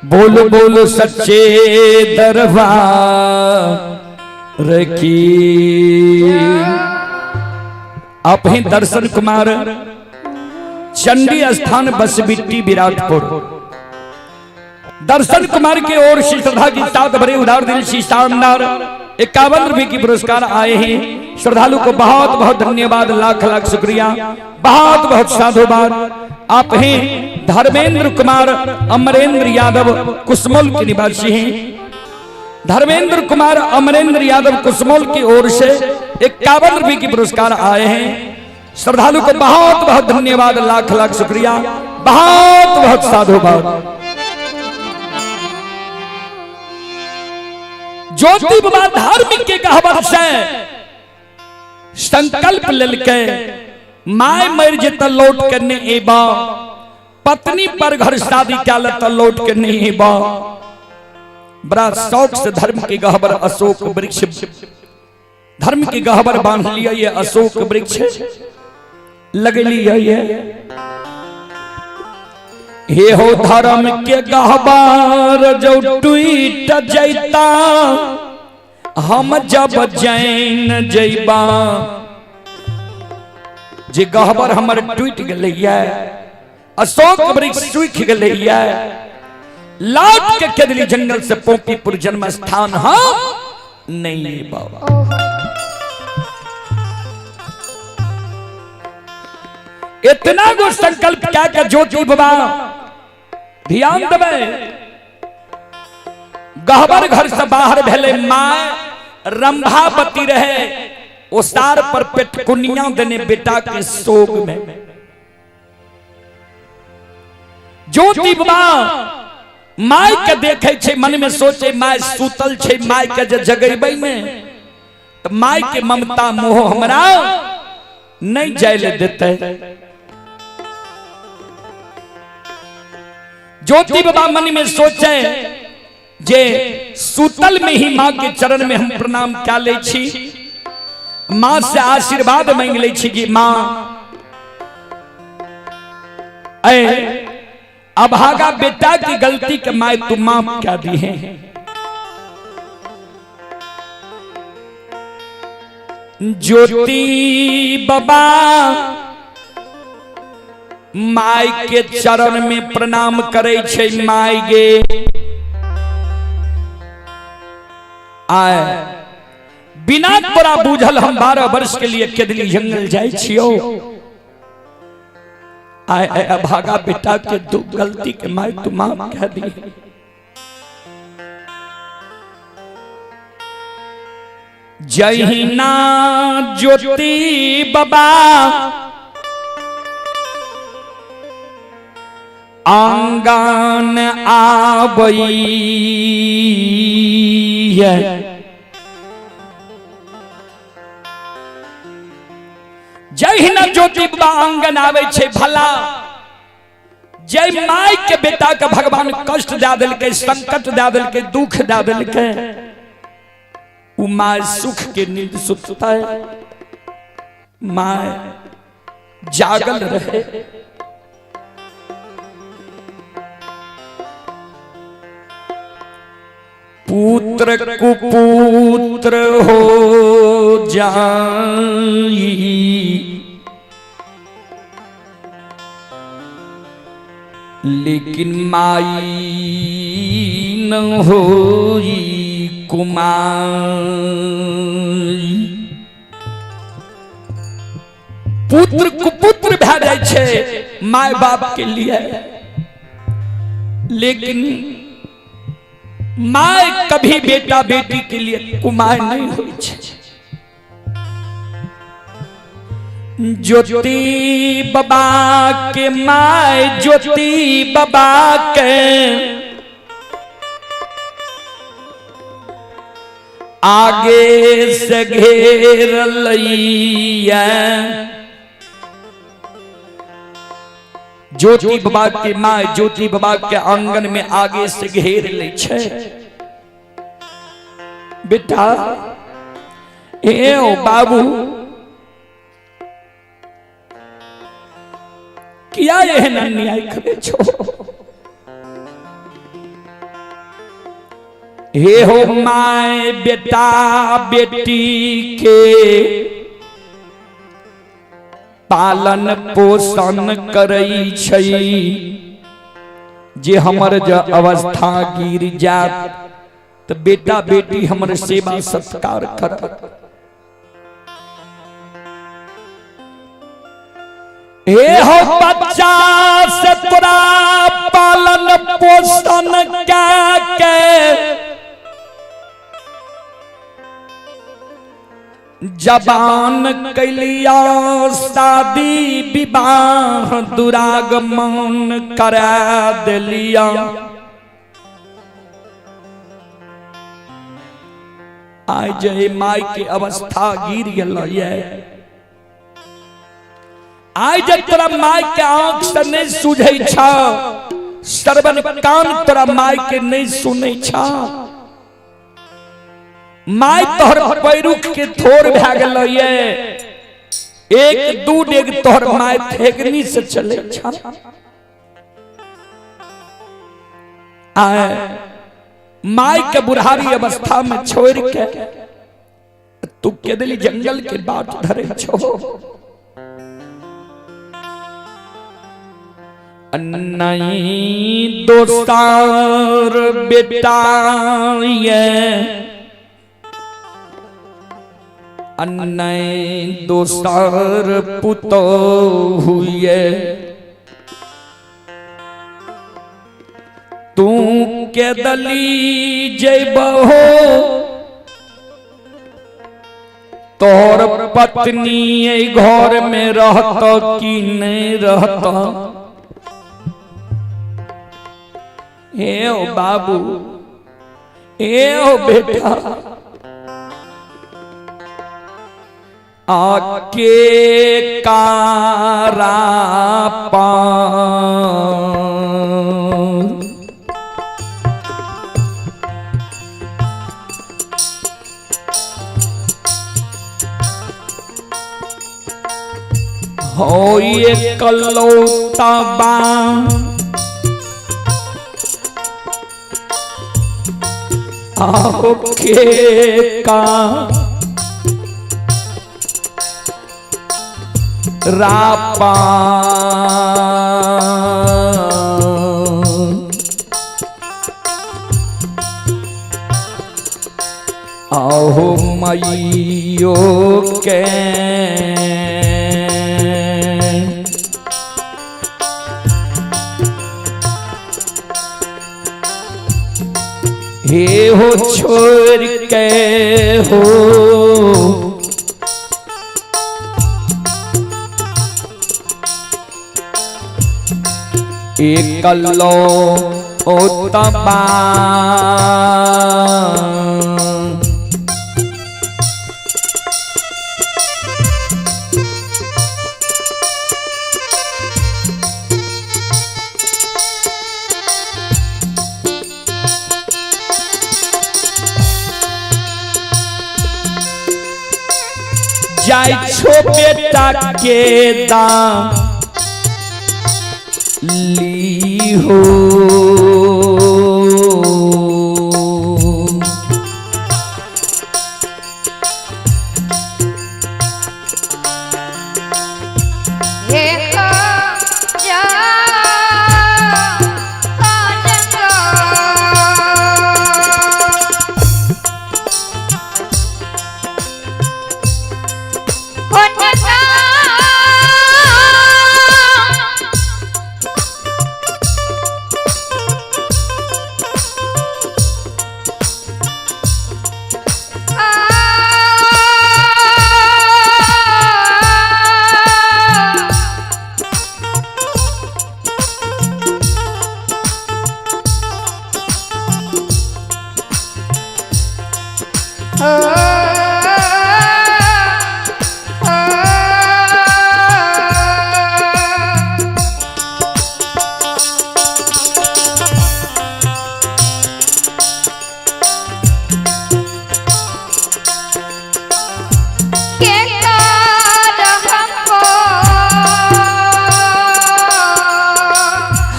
बोल बोल सच्चे दरबार की। आप हैं दर्शन कुमार, चंडी स्थान बसबिट्टी विराटपुर। दर्शन कुमार की ओर से श्रद्धा की साथ भरे उदार दिल से शानदार 51 रुपए की पुरस्कार आए हैं। श्रद्धालु को बहुत बहुत धन्यवाद, लाख लाख शुक्रिया, बहुत बहुत साधुवाद। आप हैं धर्मेंद्र कुमार अमरेंद्र यादव कुसमोल के निवासी हैं। धर्मेंद्र कुमार अमरेंद्र यादव कुसमोल की ओर से 51 रुपए की पुरस्कार आए हैं। श्रद्धालु को बहुत बहुत धन्यवाद, लाख लाख शुक्रिया, बहुत बहुत साधुवाद। ज्योति बाबा धार्मिक के कहावत से संकल्प ललके my मर जे त लौट के नहीं एबा, पत्नी पर घर शादी क्या त लौट के नहीं एबा। बड़ा शौक से धर्म के गहबर अशोक वृक्ष, धर्म के गहबर बांध लिया ये अशोक वृक्ष लग लिया ये। हे हो धर्म के गहबर जो टूट जैता, हम जब जैन जैबा। जे गहबर हमर टूट गेलैया, अशोक वृक्ष सूख गेलैया, लौट के केदली जंगल से पोपीपुर जन्म स्थान हाँ नहीं बाबा। इतना गो संकल्प क्या क्या ज्योति बाबा ध्यान देवे, गहबर घर से बाहर भेले माँ रंभावती रहे ओसार पर पेटकुनिया देने बेटा के शोक में। ज्योति बाबा my के देखे छे, मन में सोचे my सुतल छे, my के जे जगेबै में तो my के ममता मोह हमरा नहीं जाय ले देते। ज्योति बाबा मन में सोचे जे सुतल में ही माँ के चरण में हम प्रणाम क्या ले छी, माँ से आशीर्वाद मांग ले छी कि माँ ऐ अभागा बेटा की गलती के my तू माफ क्या दी है। ज्योति बाबा my के चरण में प्रणाम करे छे, my गे आए बिना तोरा बूझल हम 12 वर्ष के लिए केदली जंगल जाय छियो। आए आए अभागा बेटा के दुख गलती के my तू माफ कह दी। जहिना ज्योति बाबा आंगन आबई जहिना ज्योति बाबा आंगन आबै छै भला जय my के बेटा के भगवान कष्ट दे देलकै, संकट दे देलकै, दुख दे देलकै, उ my सुख के नींद सुतता है, my जागल रहे। पुत्र कुपुत्र हो जाई लेकिन माई न होई कुमार। पुत्र कुपुत्र भै जाइ छै my बाप के लिए, लेकिन my कभी बेटा बेटी के लिए कुमार नहीं होई छै। ज्योति बाबा के my ज्योति बाबा के आगे से घेर लैया। ज्योति बाबा के my ज्योति बाबा के आंगन में आगे से घेर ले छे। बेटा ए ओ बाबू किया एहन अन्याय करे छो? हे हो my बेटा बेटी के पालन पोषण करै छै, जे हमर ज अवस्था गिर जात तो बेटा बेटी हमर सेवा सत्कार करत। हे हो बच्चा से तोरा पालन पोषण के जबान कैलिया शादी विवाह दुरागमन करा दिलिया। आइ जे my के अवस्था गिर गेल ये, आइ जे तोरा my के आंख से नहीं सूझै छ, श्रवण कान तोरा my के नहीं सुनै छ, My तोहर पैरुख के थोर भए गेल ये, एक दू डेग तोहर my थेगनी से चले छल। आए my के बुढ़ारी अवस्था में छोड़ के तू के दिली जंगल के बाट धरे छो। नहीं दोस्तार बेटा ये, नहीं दोस्तार पुतो हुए, तू के दली जयबहो तोर पत्नी घर में रहत कि नहीं रहत। हे ओ बाबू, हे ओ बेटा, आके कारा पार हो ये कलौता बा आओ के का रापा आहो मइयो के हे हो छोड़ के हो एकलो ओ तबा जाय छो बेटा के दाम ली हो।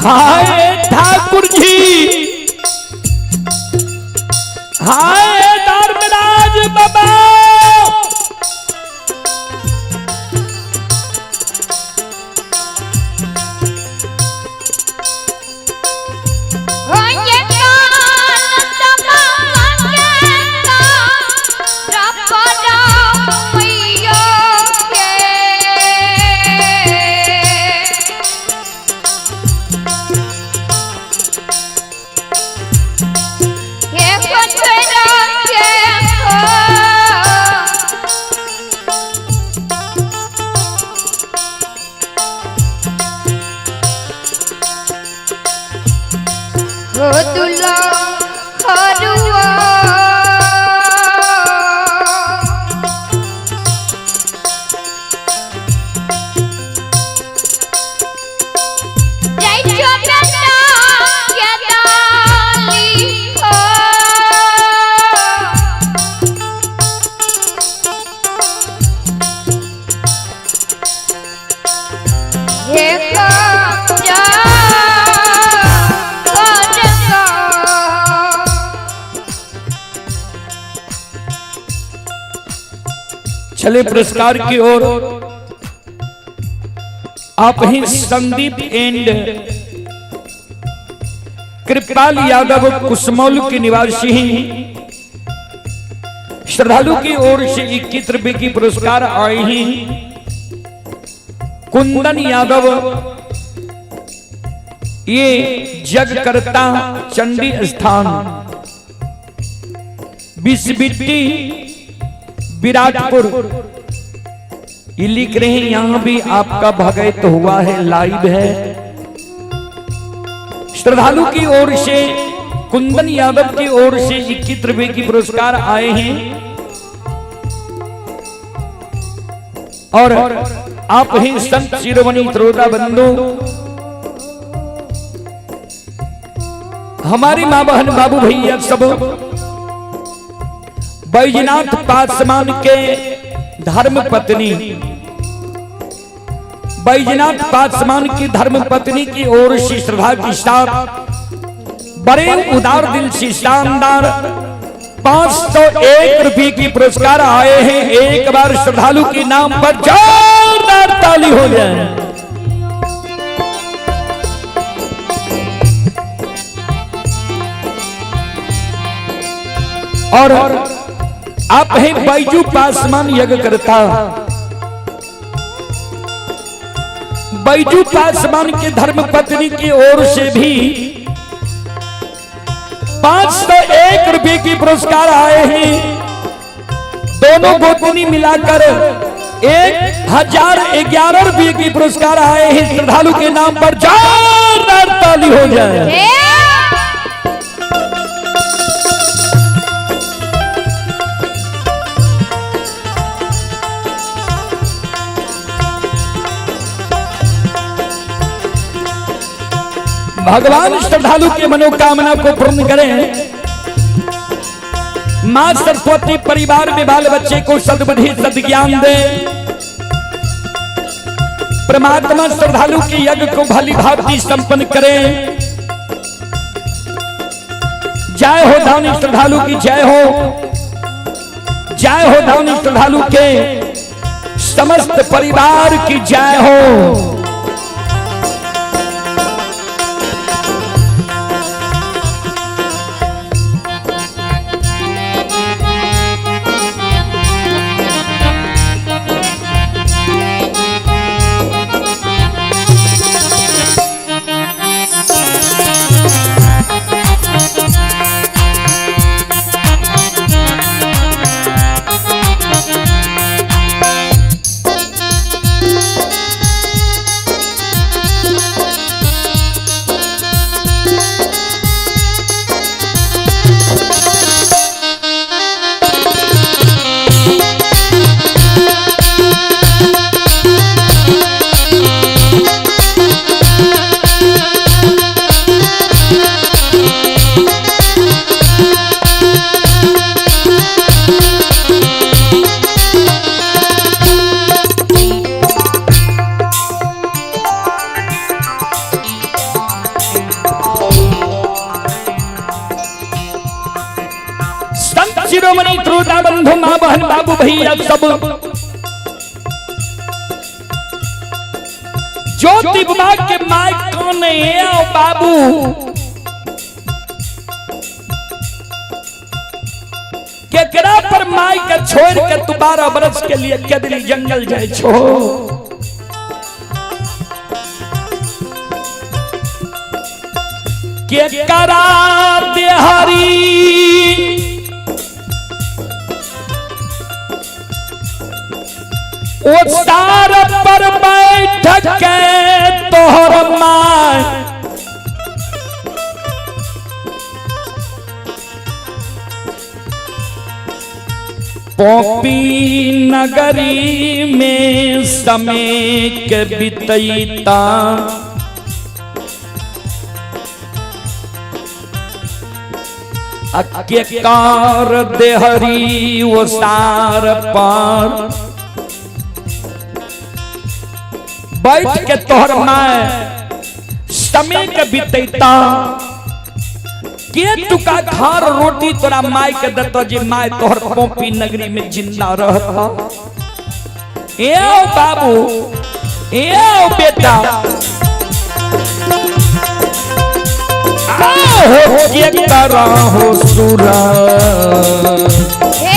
हाय ठाकुर जी, हाय धर्मराज बाबा, Yeah. चले पुरस्कार की ओर। आप ही संदीप एंड कृपाल यादव कुसमौल के निवासी हैं। श्रद्धालु की ओर से 21 रुपए की पुरस्कार आए हैं। कुंदन यादव ये जगकर्ता चंडी स्थान बिसबिट्टी विराटपुर ये लिख रहे हैं। यहां भी आपका भगत हुआ है, लाइव है। श्रद्धालु की ओर से कुंदन यादव की ओर से 21 रुपए की पुरस्कार आए हैं। और आप ही संत शिरोमणि त्रोता बंधु हमारी माँ बहन बाबू भैया सब बैजनाथ पासवान के धर्म पत्नी बैजनाथ पासवान की धर्म पत्नी की ओर से श्रद्धा के साथ बड़े उदार दिल से शानदार 501 रुपए की पुरस्कार आए हैं। एक बार श्रद्धालु के नाम पर जोरदार ताली हो जाए। और आप हैं बैजू पासवान यज्ञ करता। बैजू पासवान के धर्म पत्नी की ओर से भी 501 रुपए की पुरस्कार आए हैं। दोनों गोतनी मिलाकर 1011 रुपए की पुरस्कार आए हैं। श्रद्धालु के नाम पर जोरदार ताली हो जाए। भगवान श्रद्धालु की मनोकामना को पूर्ण करें। मां सरस्वती परिवार में बाल बच्चे को सद्बुद्धि सद्ज्ञान दे। परमात्मा श्रद्धालु के यज्ञ को भली भांति संपन्न करें। जय हो दानी श्रद्धालु की जय हो। जय हो दानी श्रद्धालु के समस्त परिवार की जय हो। संत शिरोमणि त्रुता बंधु माँ बहन बाबू भैया सब ज्योति बाबा के my कौन है आओ बाबू केकरा पर माई के छोड़ के तू 12 बरस के लिए केदली जंगल जाए छो। केकरा देहरी ओ सार पर बैठ के तोहर my Poppy नगरी में समय के बितैता। अक्के कार देहरी वो सार पर बैठ के तोहर my समय के बितैता। के तुका घर रोटी तोरा माय के दतो जे my तोहर पोपी नगरी में जिंदा रहता। ए बाबू, ए बेटा, आओ के करहो सूरत। हे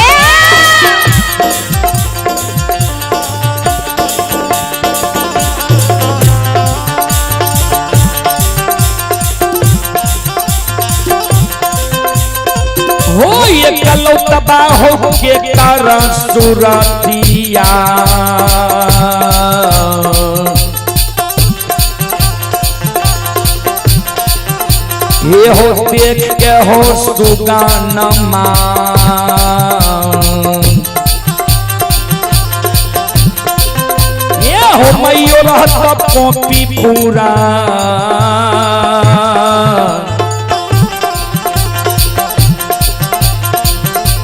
हो ये कलौतबा हो के कर सुरतिया। ये हो देख के हो सुगानमा, ये हो मैयो रहत पोपी पूरा।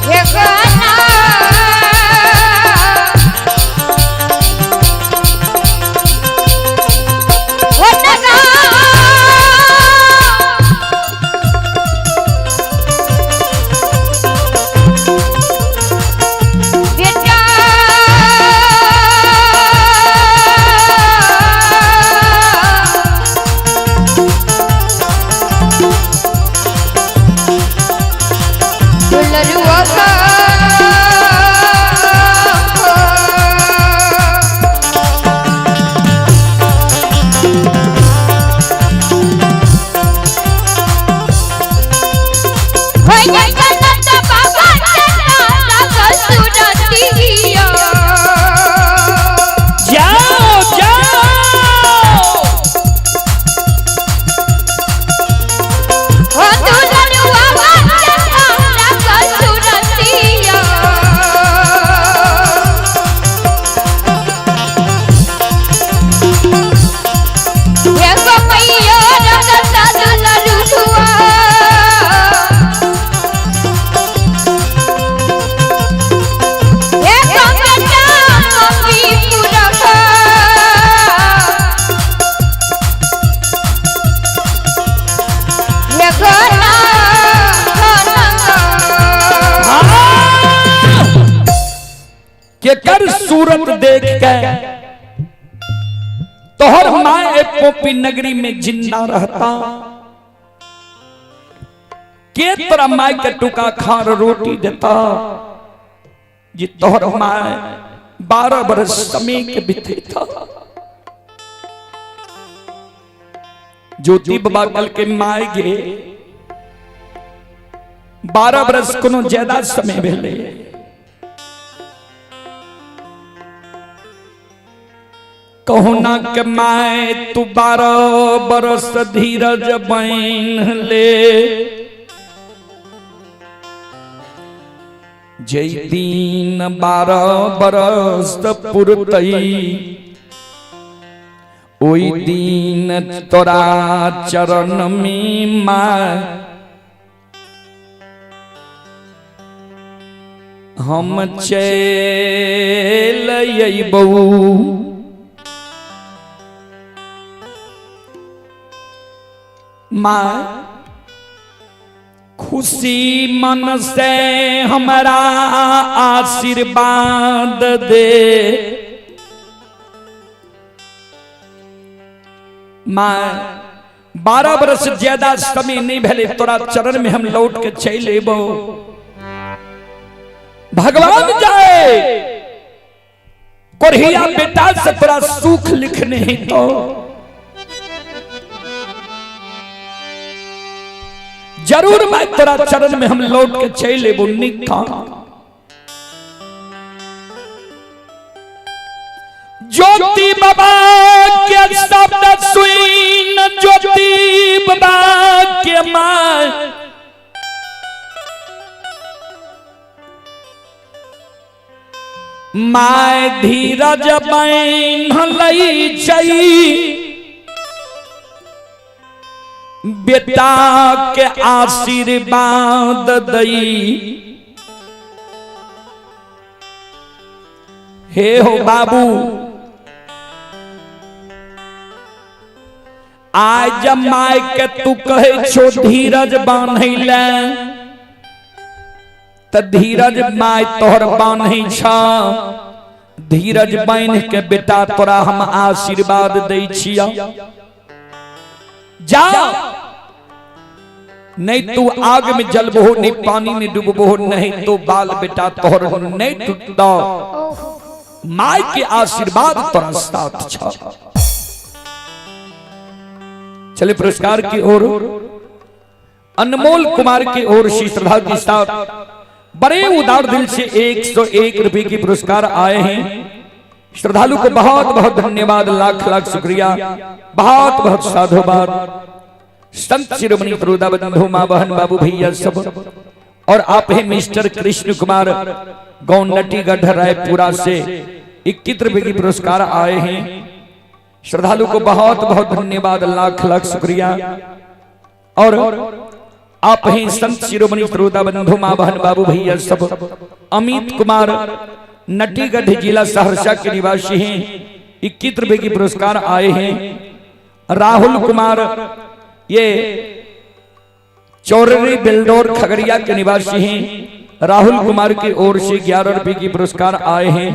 हे गाना हो नगा बेटा दुलरुआ का जाओ जाओ। के कर सूरत देख के तोहर माँ एक पोपी नगरी में जिंदा रहता, के तोरा माय के टुका खार रोटी देता, जी तोहर माय 12 बरस समय के बीते था। ज्योति बाबा कल के माय गे 12 बरस कोनो ज्यादा समय भेले। कहुना के my तू 12 बरस धीरज बन ले, जय दिन 12 बरस पुरतई ओई दिन तोरा चरण में my हम चल अइबऊ। माँ खुशी मन से हमारा आशीर्वाद दे, माँ 12 बरस ज्यादा समय नहीं भेले तोरा चरण में हम लौट के चल अबो। भगवान जाए कोरिया बेटा से तोरा सुख लिखने ही तो जरूर मैं तोरा चरण में हम लौट के चल अबो। निका ज्योति बाबा के शब्द सुन ज्योति बाबा के my my धीरज बान्ह चई, बेटा के आशीर्वाद दई। हे हो बाबू, आज my के तू कहे छो धीरज बान्है ले, त धीरज my तोहर बान्है छ। धीरज बान्हि के बेटा तोरा हम आशीर्वाद दै छियौ, जा नहीं तू आग में जलबहो, नहीं पानी में डूबबहो, नहीं तो बाल बेटा तोहर नहीं टूटतो। My के आशीर्वाद तोरा साथ छ। चले पुरस्कार की ओर। अनमोल कुमार की ओर से श्रद्धा के साथ बड़े उदार दिल से 101 रुपए की पुरस्कार आए हैं। श्रद्धालु को बहुत बहुत धन्यवाद, लाख लाख शुक्रिया, बहुत बहुत साधुवाद। संत शिरोमणि त्रोदा बंधु माँ बहन बाबू भैया सब, और आप हैं मिस्टर कृष्ण कुमार गांव नटीगढ़ रायपुरा से 21 रुपए की पुरस्कार आए हैं। श्रद्धालु को बहुत बहुत धन्यवाद, लाख लाख शुक्रिया। और आप हैं संत शिरोमणि श्रोता बंधु माँ बहन बाबू भैया सब, अमित कुमार नटीगढ़ जिला सहरसा के निवासी हैं, 21 रुपए की पुरस्कार आए हैं। राहुल कुमार ये चौररी बिल्डोर खगड़िया के निवासी हैं, राहुल कुमार की ओर से 11 रुपए की पुरस्कार आए हैं।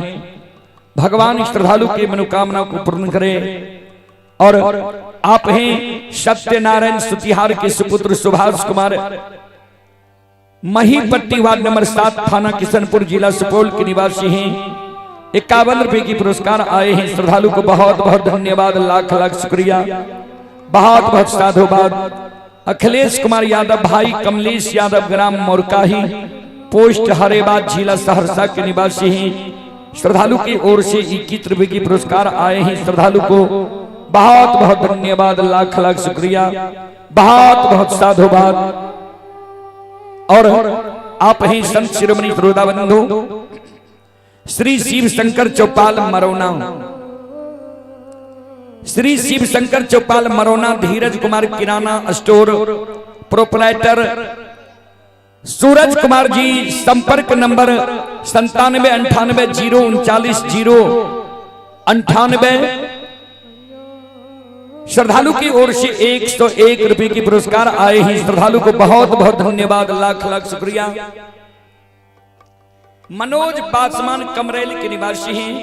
भगवान श्रद्धालु की मनोकामना को पूर्ण करें। और आप हैं सत्यनारायण सुतिहार के सुपुत्र सुभाष कुमार महीपट्टी वार्ड नंबर 7 थाना किशनपुर जिला सुपौल के निवासी हैं, 51 रुपए की पुरस्कार आए हैं। श्रद्धालु को बहुत बहुत धन्यवाद, लाख लाख शुक्रिया, बहुत बहुत साधुवाद। अखिलेश कुमार यादव भाई कमलेश यादव ग्राम मोरकाही पोस्ट हरेबाद जिला सहरसा के निवासी हैं, श्रद्धालु की ओर से 21 रुपए की पुरस्कार आए हैं। श्रद्धालु को बहुत बहुत धन्यवाद, लाख लाख शुक्रिया, बहुत बहुत साधुवाद। और आप हैं संत शिरोमणि श्रोता बंधु श्री शिव शंकर चौपाल मरौना, श्री शिव शंकर चौपाल मरौना, धीरज कुमार किराना स्टोर प्रोपराइटर सूरज कुमार जी, संपर्क नंबर 97 98 0 39 0 98। श्रद्धालु की ओर से 101 रुपए की पुरस्कार आए हैं। श्रद्धालु को बहुत बहुत धन्यवाद, लाख लाख शुक्रिया। मनोज पासवान कमरेल के निवासी हैं।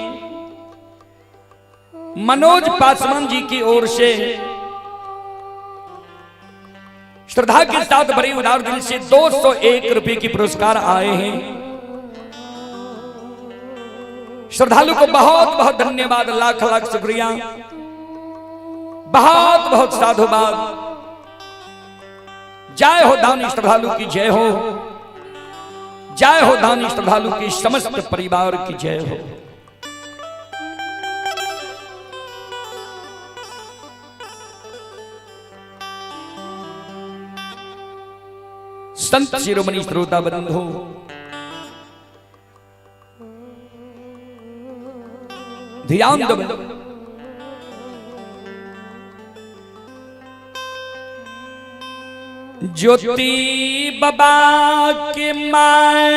मनोज पासवान जी की ओर से श्रद्धा के साथ बड़ी उदार दिल से 201 रुपए की पुरस्कार आए हैं। श्रद्धालु को बहुत बहुत धन्यवाद, लाख लाख शुक्रिया, बहुत बहुत साधुवाद। जय हो दानी श्रद्धालु की जय हो, जय हो दानी श्रद्धालु की समस्त परिवार की जय हो। संत शिरोमणि श्रोता बंधु, ध्यान दो। ज्योति बाबा के my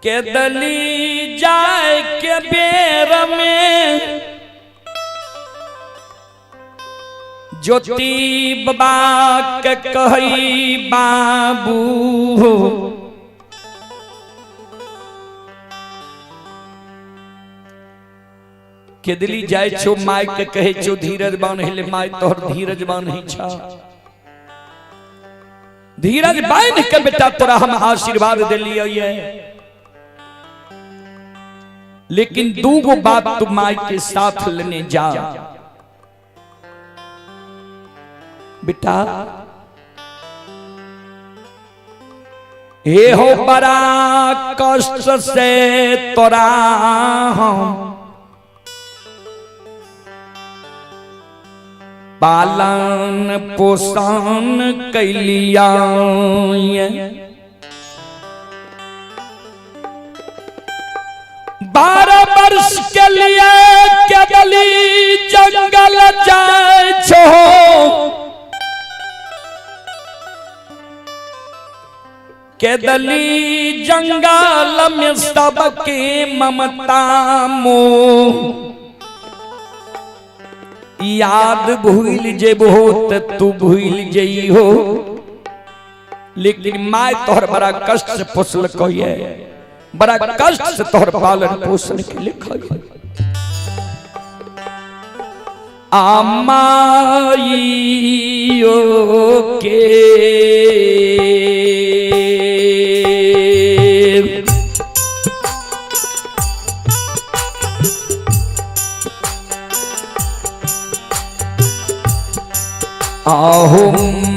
के दली जाए के बेर में, ज्योति बाबा के कही बाबू केदली जाय छो my के कहे छो धीरज बान हिले my तोहर धीरज बान ही छा, धीरज बान के बेटा तोरा हम आशीर्वाद देलियो ये, लेकिन दूगो बात तू my के साथ लेने जा बेटा। हे हो बड़ा कष्ट से तोरा हम पालन पोषण कैलिया, 12 वर्ष के लिए केवली जंगल जाए छो, केदली जंगल में सबके ममता मोह, याद भूल जेबहो त तू भूल जइहो, लेकिन my तोहर बड़ा कष्ट से पोसल कहिए, बड़ा कष्ट से तोहर पालन पोषण के लिखल। आमाइयो के आहो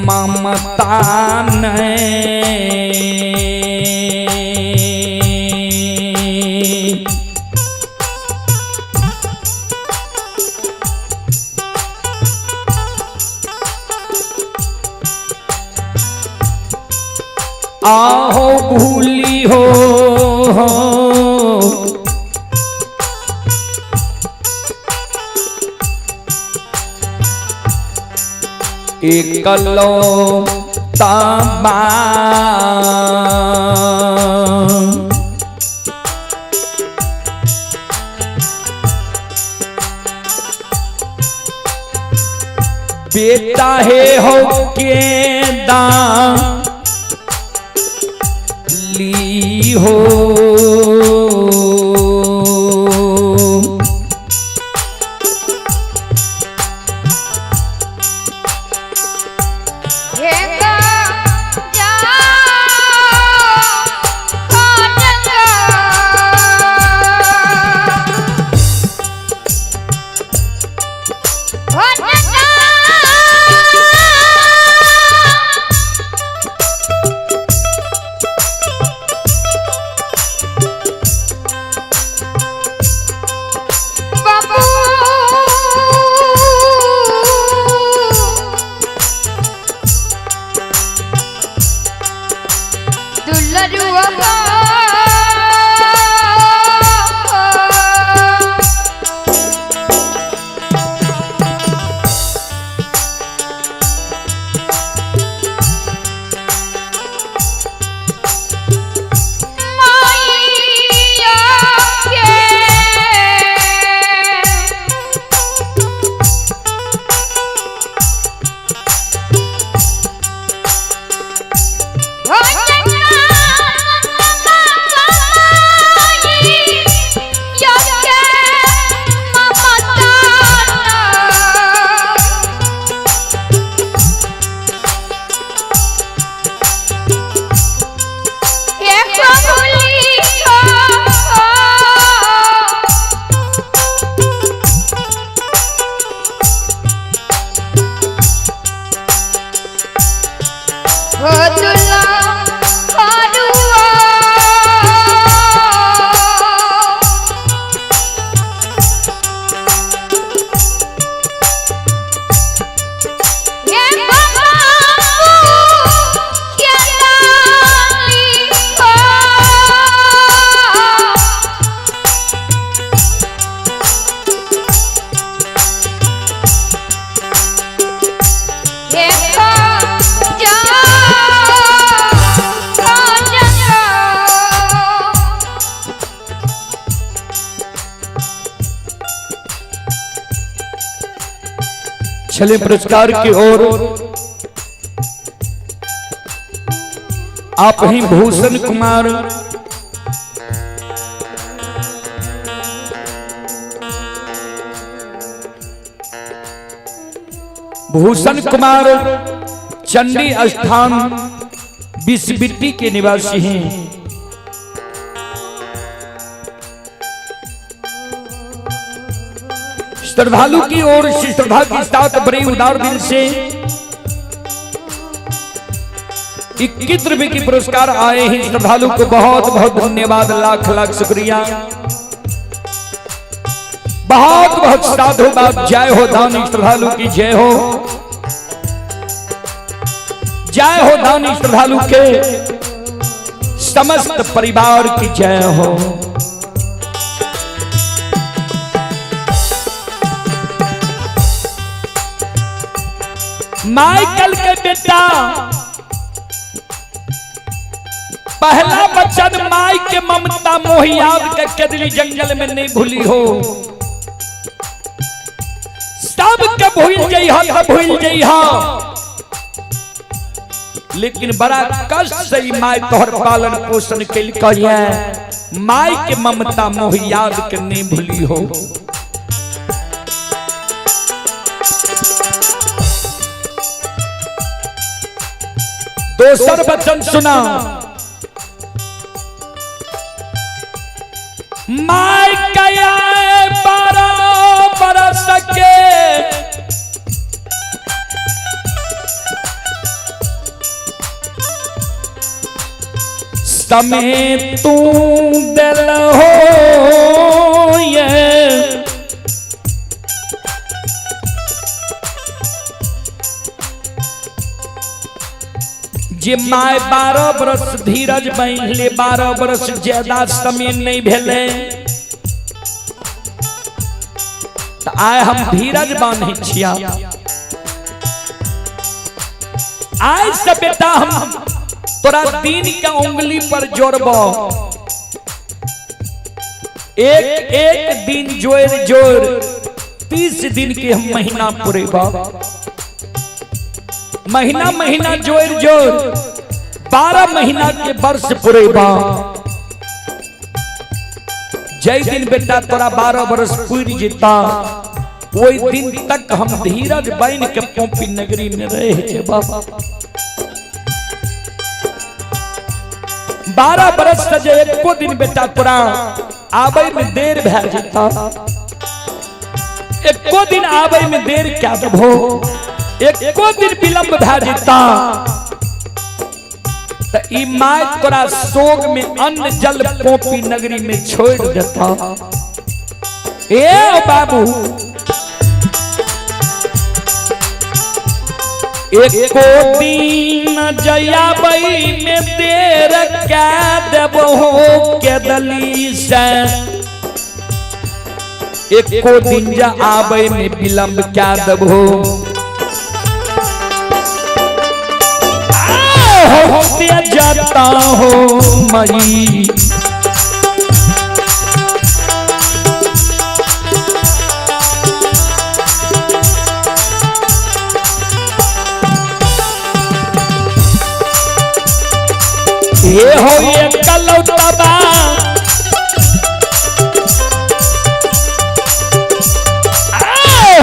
ममता ने आहो भूली हो एकलो ताबा बेटा हे हो के दा ली हो चले पुरस्कार की ओर। आप ही भूषण कुमार भूषण कुमार चंडी स्थान बिसबिट्टी के निवासी हैं। श्रद्धालु की ओर से श्रद्धा के साथ बड़े उदार दिल से 21 रुपए के पुरस्कार आए हैं। श्रद्धालु को बहुत बहुत धन्यवाद, लाख लाख शुक्रिया, बहुत बहुत साधुवाद। जय हो दानी श्रद्धालु की जय हो, जय हो दानी श्रद्धालु के समस्त परिवार की जय हो। माइकल के बेटा पहला बचन माई के ममता मोह याद करके दिली जंगल में नहीं भूली हो। सब के भूल जइहा त भूल जइहा, लेकिन बड़ा कष्ट से ई माय तोहर पालन पोषण केलकै है। माय के ममता मोह याद के नहीं भूली हो। दोसर वचन सुना, my कया 12 बरस के समय तू दिल हो ये जे my 12 बरस धीरज बांधले, 12 बरस ज्यादा समय नहीं भेले, त आय हम धीरज बांधे छिया। आय से बेटा हम तोरा दिन के उंगली पर जोड़बो, एक एक दिन जोड़ जोड़ 30 दिन के हम महीना पुरेबा, महीना महीना जोड़ जोड़ 12 महीना के वर्ष पुरेबा। जय दिन बेटा तोरा 12 बरस पुर जेता, ओई दिन तक हम धीरज बन के पोपी नगरी में रह जेबा। 12 बरस से जे एको दिन बेटा तोरा आबै में देर भए जेता, एको दिन आबै में देर क्या देबो, एको दिन विलंब भए जेता, त ई my तोरा शोक में अन्न जल पोपी नगरी में छोड़ देता। ए बाबू एको दिन जयाबै में देर क्या देबो के दली से, एको दिन जा आबै में विलंब क्या देबो। होते जाता हो मई ये हो ये कलौतबा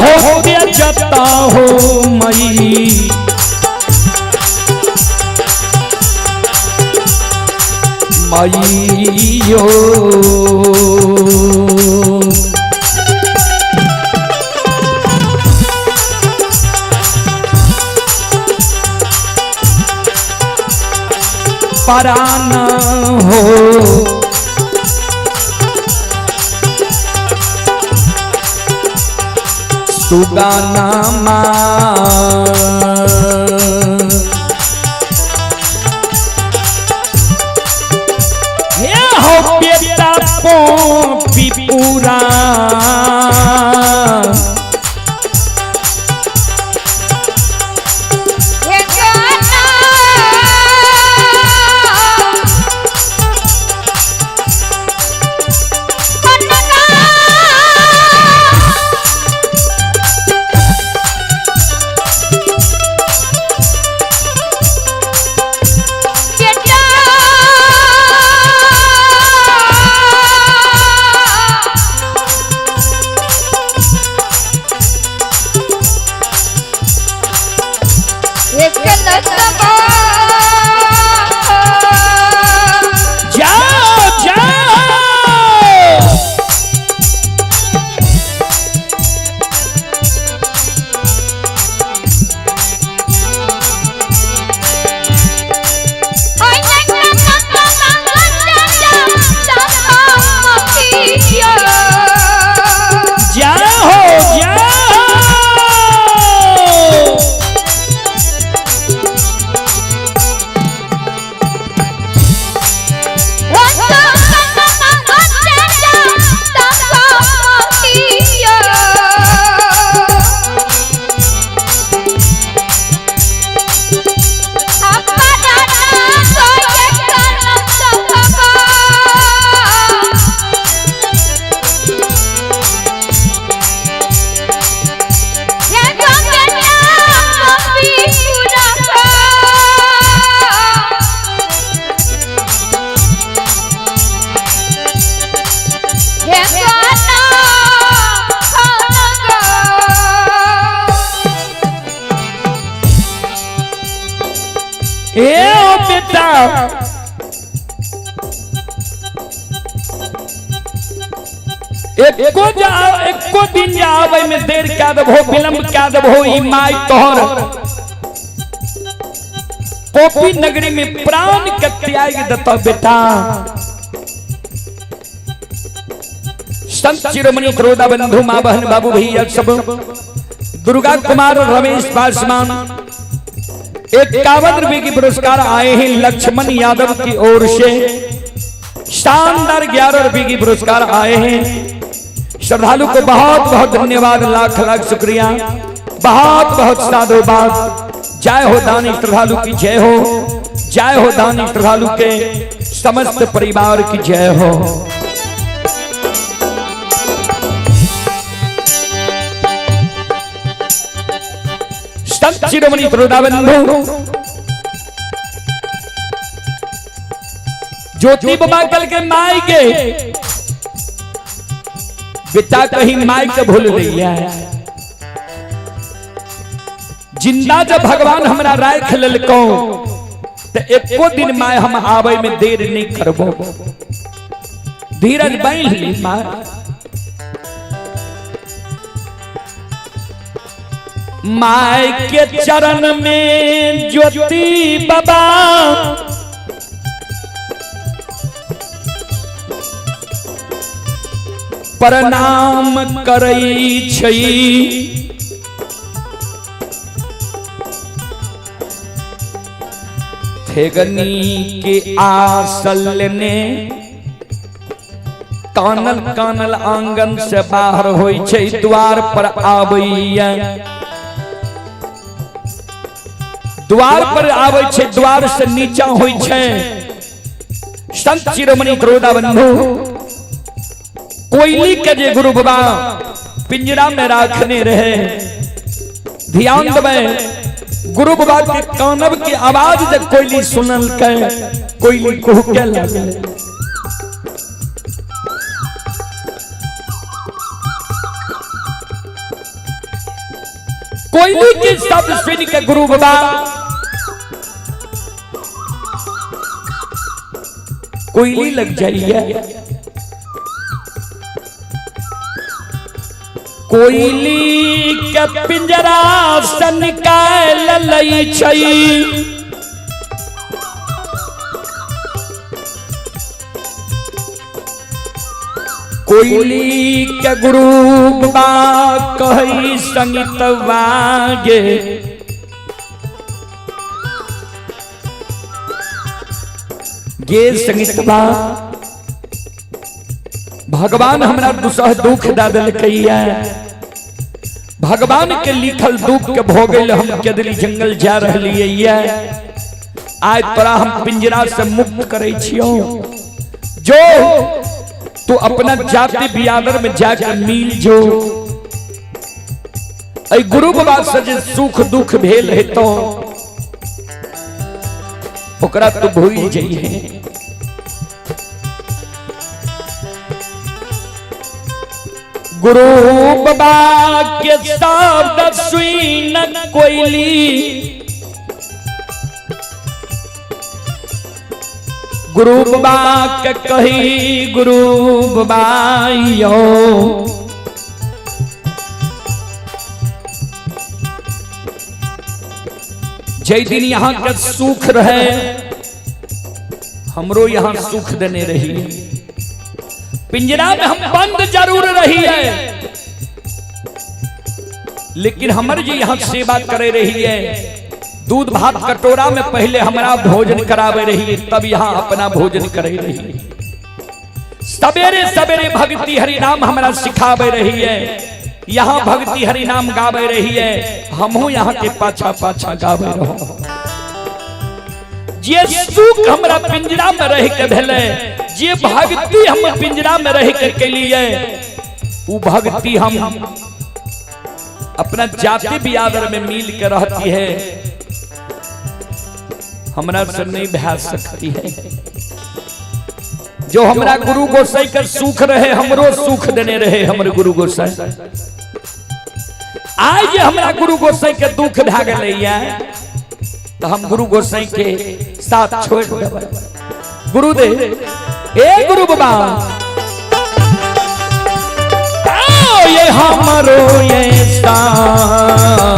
होते जाता हो मई मईयो। पराना हो सुगाना माँ हो बेटा पोपी पूरा ए ओ बेटा, एको जा एको दिन जा आवे में देर क्या देबहो, विलंब क्या देबहो, ई माई तोहर कोपी नगरी में प्राण के त्याग देता बेटा। संत शिरोमणि क्रोधा बंधु माँ बहन बाबू भैया सब, दुर्गा कुमार और रमेश पासवान 51 रुपए की पुरस्कार आए हैं लक्ष्मण यादव की ओर से। शानदार 11 रुपए की पुरस्कार आए हैं। श्रद्धालु को बहुत बहुत धन्यवाद, लाख लाख शुक्रिया, बहुत बहुत साधुवाद। जय हो दानी श्रद्धालु की जय हो, जय हो दानी श्रद्धालु के समस्त परिवार की जय हो। संत शिरोमणि बंधु ज्योति बाबा कल के माई के बेटा कहीं माई के भूल गई है। जिंदा जब भगवान हमरा राख लेलको तो एको दिन my हम आवे में देर नहीं करबो। धीरज बांध ली my. My के चरण में ज्योति बाबा प्रणाम करई छई। ठेगनी के आसल ने कानल कानल आंगन से बाहर होई छै, द्वार पर आबैया, द्वार पर आबै छै, द्वार से नीचा होई छै। संत शिरोमणि क्रोधा बंधु कोयली के जे गुरु बाबा पिंजरा में राखने रहे, ध्यान देबै, गुरु बाबा के कानब की आवाज जब कोयली सुनल के कोयली कुहके लागल। कोयली के शब्द सुन के गुरु बाबा कोयली लग जाइए। कोयली के पिंजरा से निकाल लई छई, कोयली के गुरु बाबा कही संगीत वागे, गे संगीत बा भगवान हमरा दुसह दुख दा देलकैया। भगवान के लिखल दुख के भोगल हम केदली जंगल जा रहलियै। आज तोरा हम पिंजरा से मुक्त करै छियौ, जो तू अपना जाति बियादर में जाकर मिल जो। ऐ गुरु बाबा से जे सुख दुख भेल हेतो ओकरा तू भूल जइहे। गुरु बाबा के शब्द सुन कोयली, गुरु बाबा के कही गुरु बाबा यो, जय दिन यहाँ के सुख रहे हमरो यहाँ सुख देने रही। पिंजरा में हम बंद जरूर रही है, लेकिन हमर जी यहाँ सेवा करे रही है। दूध भात कटोरा में पहले हमारा भोजन करावे रही है, तब यहाँ अपना भोजन करे रही है। सवेरे सवेरे भक्ति हरि नाम हमारा सिखावे रही है, यहाँ भक्ति हरि नाम गावे रही है, हमहू यहाँ के पाछा पाछा गावे रहो। जे सुख हमरा पिंजरा में रह के भेले, जे भक्ति हम पिंजरा में रह के कैलिए, उ भक्ति हम अपना जाति बियादर में मिल के रहती है, हमरा से नहीं भा सकती है। जो हमरा गुरु गोसाई के सुख रहे हमरो सुख देने रहे हमर गुरु गोसाई। आज हमरा गुरु गोसाई के दुख भा गेलैया, तो हम गुरु गोसाई के साथ छोड़ देबै। गुरुदेव, ए गुरु बाबा, आओ ये हमरो ये साथ।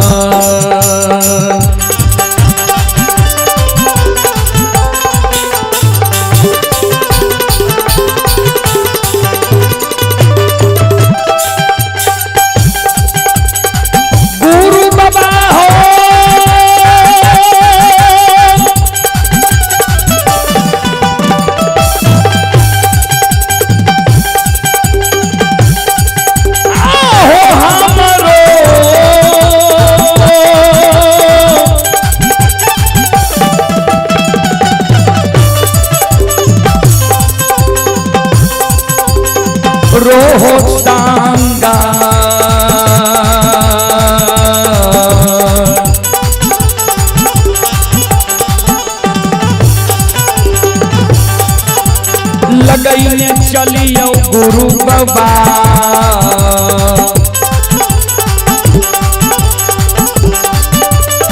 गुरु बाबा हो, आहो हमरो रोहो सांगा। लगैने चलियो गुरु बाबा,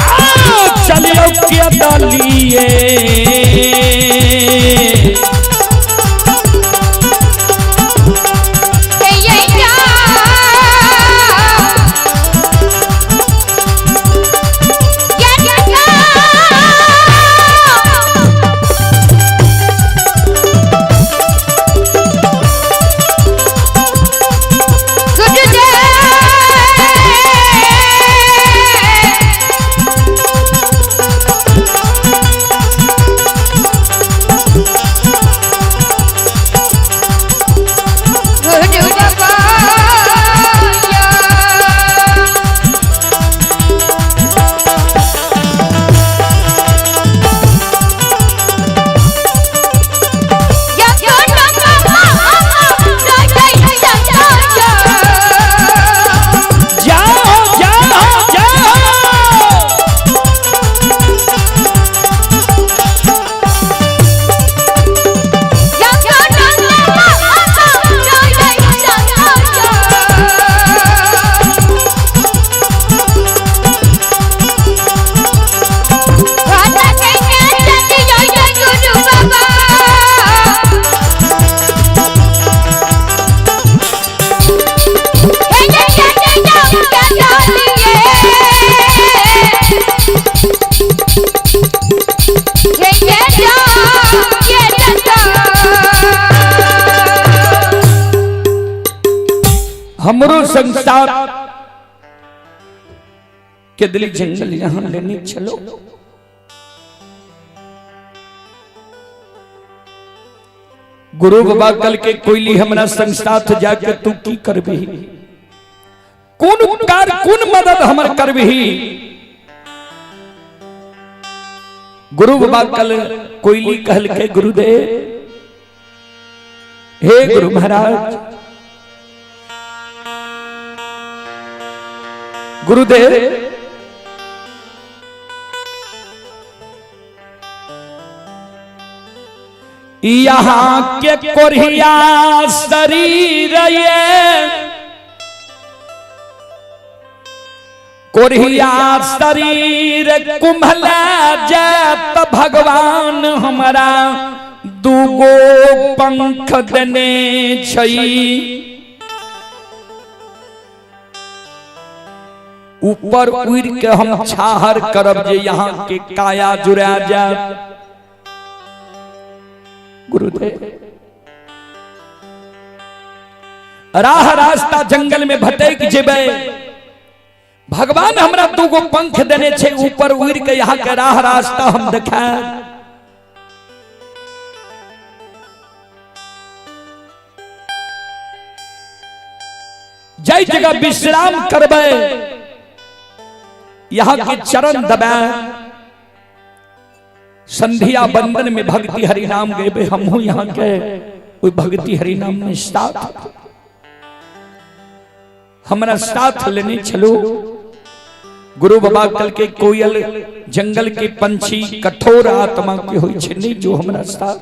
आओ चलियो क्या दलिए। जाओ जाओ जाओ। हमरो संसार के दिल जंगल यहाँ लेने चलो। गुरु बाबा कल के कोयली हमरा संग साथ जाके तू की करबही, कोन उपकार कोन मदद हमर करबही। गुरु बाबा कल कोयली कहल के गुरुदेव, हे गुरु महाराज, गुरुदेव यहाँ के कोरिया शरीर ये, कोरिया शरीर कुम्हला जात, भगवान हमारा दूगो पंख देने छई। ऊपर उड़ के हम छाहर करब जे यहाँ के काया जुड़ा जाए। गुरुदेव राह रास्ता जंगल में भटक जेबै, भगवान हमरा दूगो पंख देने छे, ऊपर उड़ के यहाँ के राह रास्ता हम देखाए। जय जगह विश्राम करबै, यहाँ के चरण दबाए, संध्या बंदन में भक्ति हरिनाम गेबे, हमहू यहाँ के कोई भक्ति हरिनाम में साथ हमरा साथ लेने चलो। गुरु बाबा कल के कोयल जंगल के पंछी कठोर आत्मा के होई छे, नहीं जो हमरा साथ,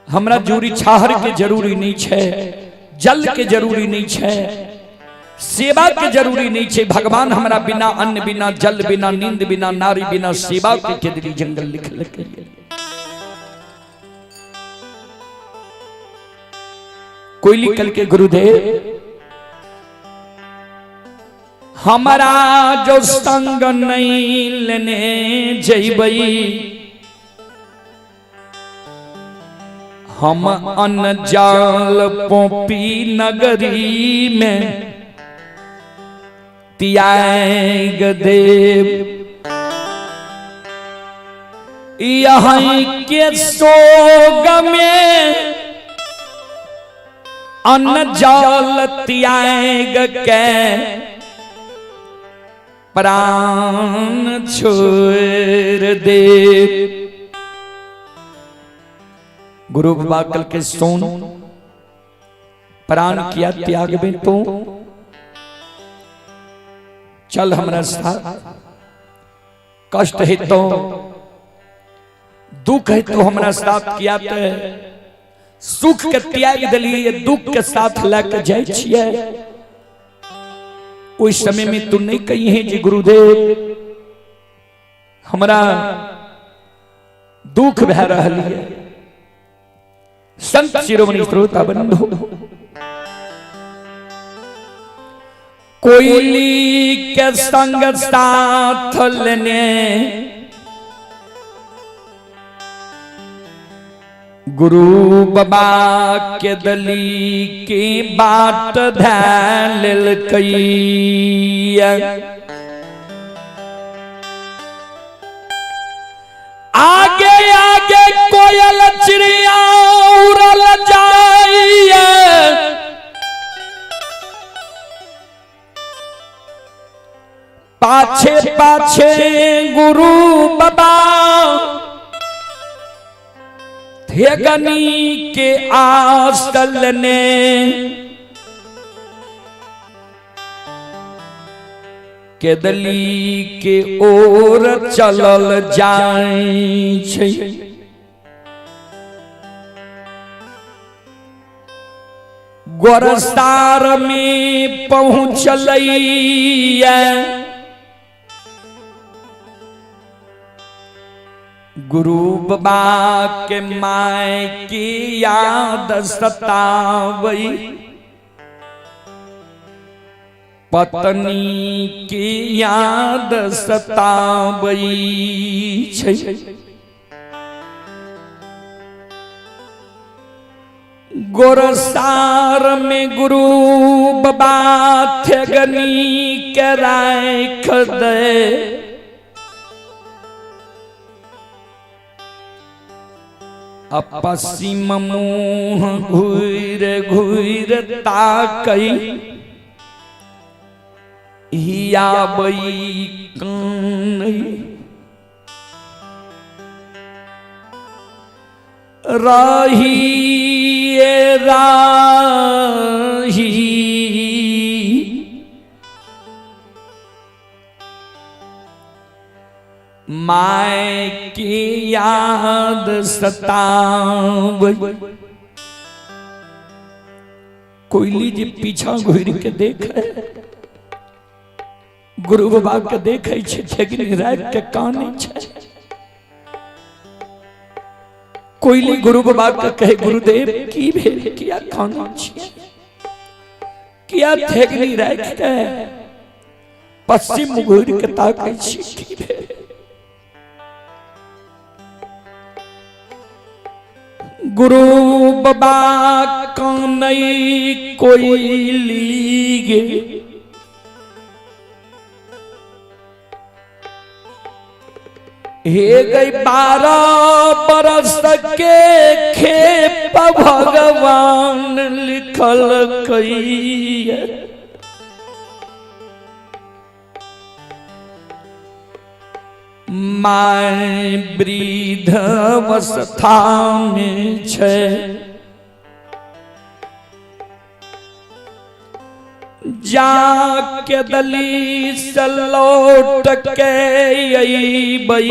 हमरा जूरी छाहर के जरूरी नहीं छे, जल के जरूरी नहीं छे। सेवा के जरूरी नहीं छे। भगवान हमरा बिना अन्न, बिना जल, बिना नींद, बिना नारी, बिना सेवा के केदली जंगल लिखल के। कोई लिखल के गुरुदेव हमारा जो संग नहीं लेने जइबई, हम अनजाल पोपी नगरी में त्याग देव। यहाँ के सोग में अनजाल त्याग के प्राण छोड़ दे। गुरु बाबा कल के सोन प्राण किया त्याग में तो चल हमरा साथ, कष्ट है तो दुख है तो हमरा साथ किया ते सुख के त्याग दिलिए, दुख के साथ लैके जाय छियै। ओहि समय में तू नहीं कही है जी गुरुदेव हमरा दुख भै रहल है। संत शिरोमणि श्रोता बंधु, कोयली के संग साथ लेने गुरु बाबा के दली के बाट धैलकै। आगे आगे कोयल चिड़िया उड़ल जाइए, पाछे पाछे गुरु बाबा थेगनी के आसल ने केदली के ओर चलल जाय छै। गोरसार में पहुँचलैया गुरु बाबा के my की याद सतावई, पत्नी की याद सतावई छै। गोरसार में गुरु बाबा थेगनी के राख दे, पश्चिम मुँह घूर घूर ताकई हियाबई कानई। रही राही my की याद सतावई। कोयली जी पीछा घूर के देखे गुरु बाबा के देखे छे, ठेकनी राख के काने छे। कोयली गुरु बाबा के कहे गुरुदेव की भेल, किया काने छे, किया ठेकनी राख के पश्चिम घूर के ताके छी, की भेल? गुरु बाबा कानई कोयली गे, हे गई 12 बरस के खेप भगवान लिखल कई। My वृद्ध अवस्था में छे, जाके दली से लौट के अइबई,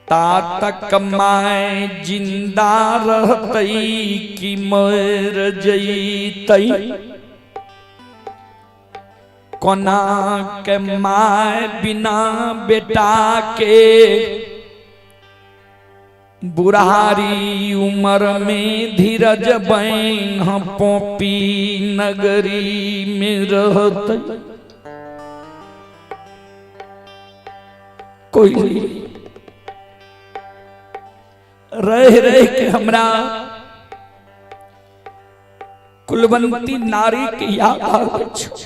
ता तक my जिंदा रहतई कि मर जईतई। कोना के my बिना बेटा के बुढ़ारी उम्र में धीरज बैन पोपी नगरी में रहतई। कोई रह रह के हमरा कुलवंती नारी के याद आबै छौ।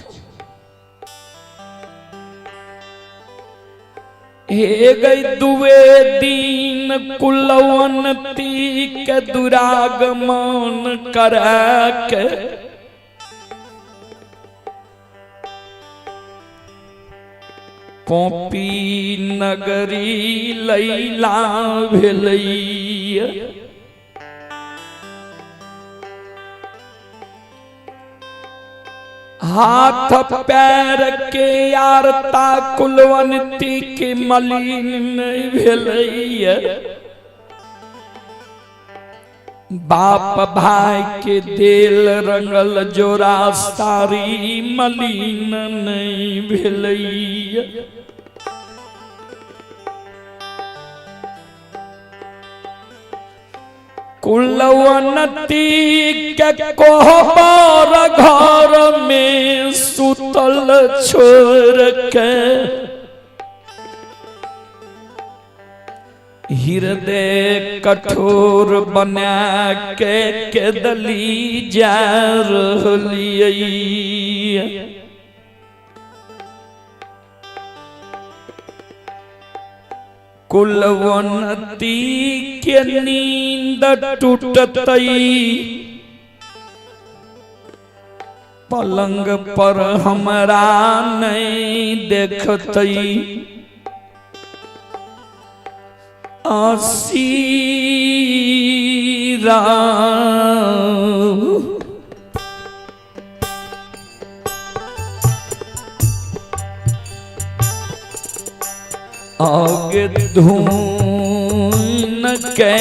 हे गई दुए दिन कुलवंती के दुरागमन करा के पोपी नगरी लैला भेलैया। हाथ पैर के आरता कुलवंती के मलिन नहीं भेलैया। बाप भाई के दिल रंगल जोरा सारी मलिन नहीं भेलैया। कुलवंती के कोहबर घर में सुतल छोड़ के हृदय कठोर बना के केदली जा रहलियै। कुलवंती के नींद टूटतई पलंग पर हमरा नहीं देखतई। आसीरा आगे धून के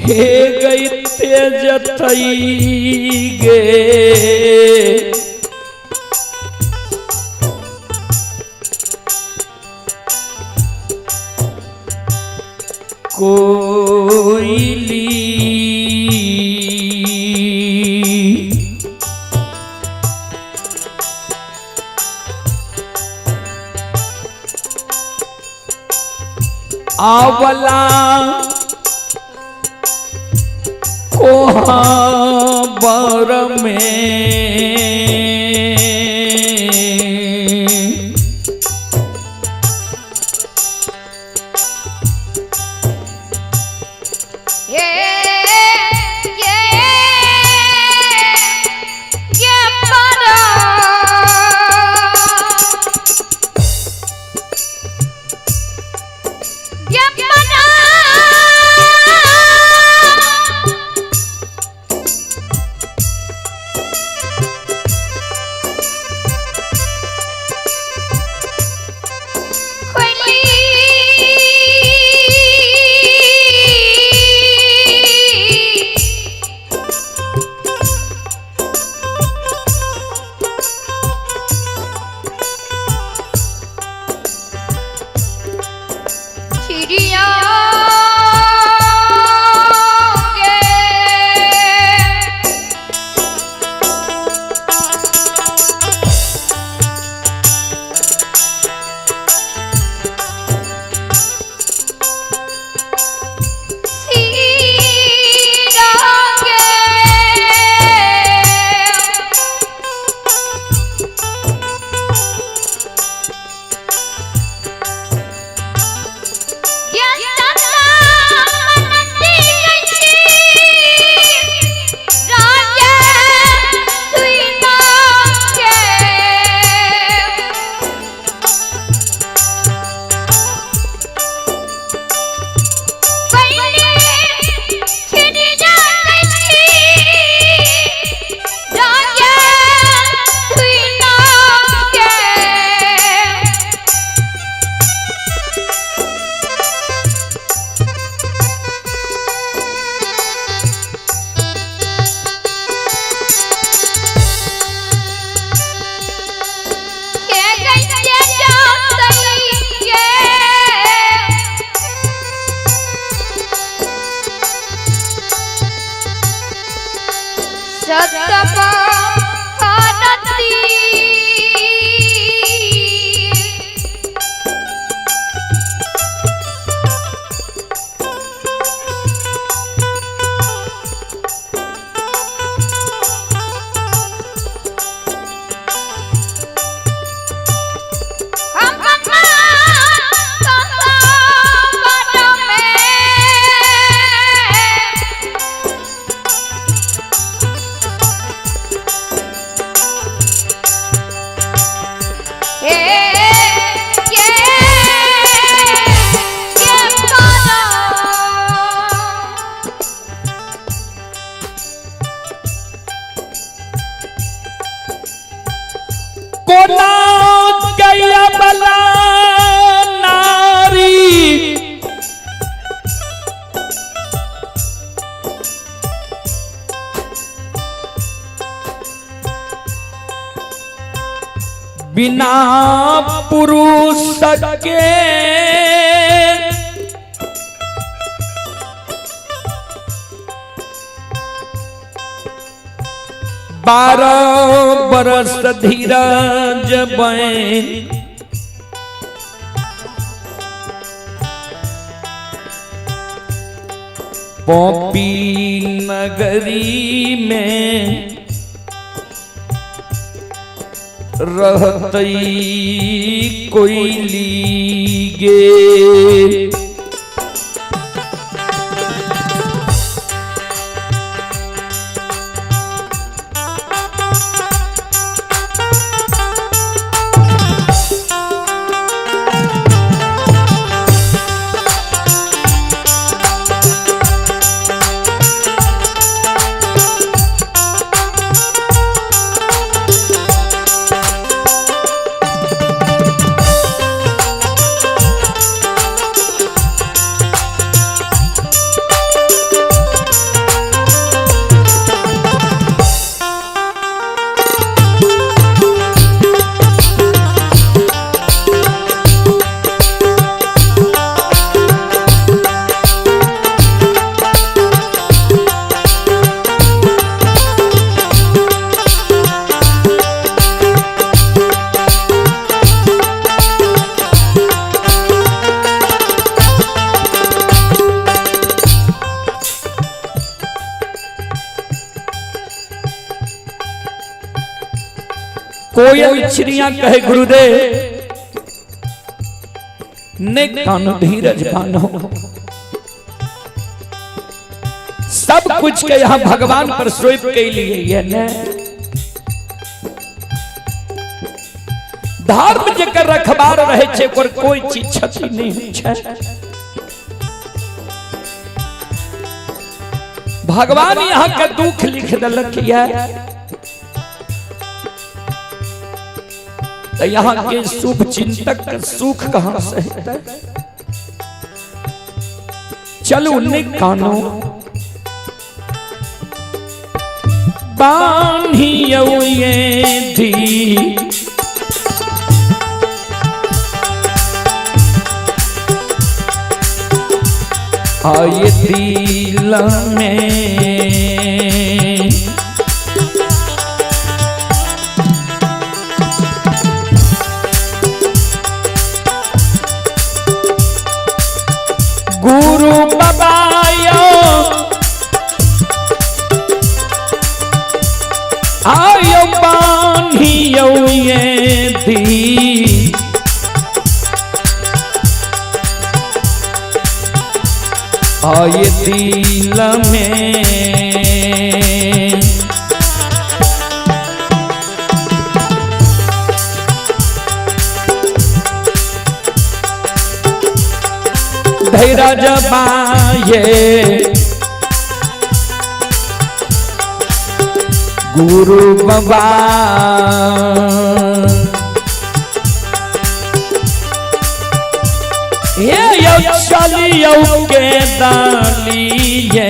हे गई तेजतई गे कोयली। आवला कोहबर में ये ये ये परा ये परा कोयली। सतभारती। हम कोना गया बला नारी, बिना पुरुष के 12 बरस धीरज बैन, पॉपी नगरी में रहतई कोयली गे। कोयल चिड़िया कहे गुरुदेव ने कान धीरज बानो, सब कुछ के यहां भगवान पर सौंप के लिए ये ने धर्म जेकर रखबार रहे छे ओकर कोई चीज क्षति नहीं होइ छै। भगवान यहाँ के दुख लिख देलक ये, तो यहाँ के शुभ चिंतक के सुख कहां से हेतै? चलू ने कानो बान्हियौ ये धी, आये दिल में गुरु बाबायो आयो बान्हियो ये धी, आये दिल में। धैरज बाये गुरु बाबा, ये यो चलियो के दालिए,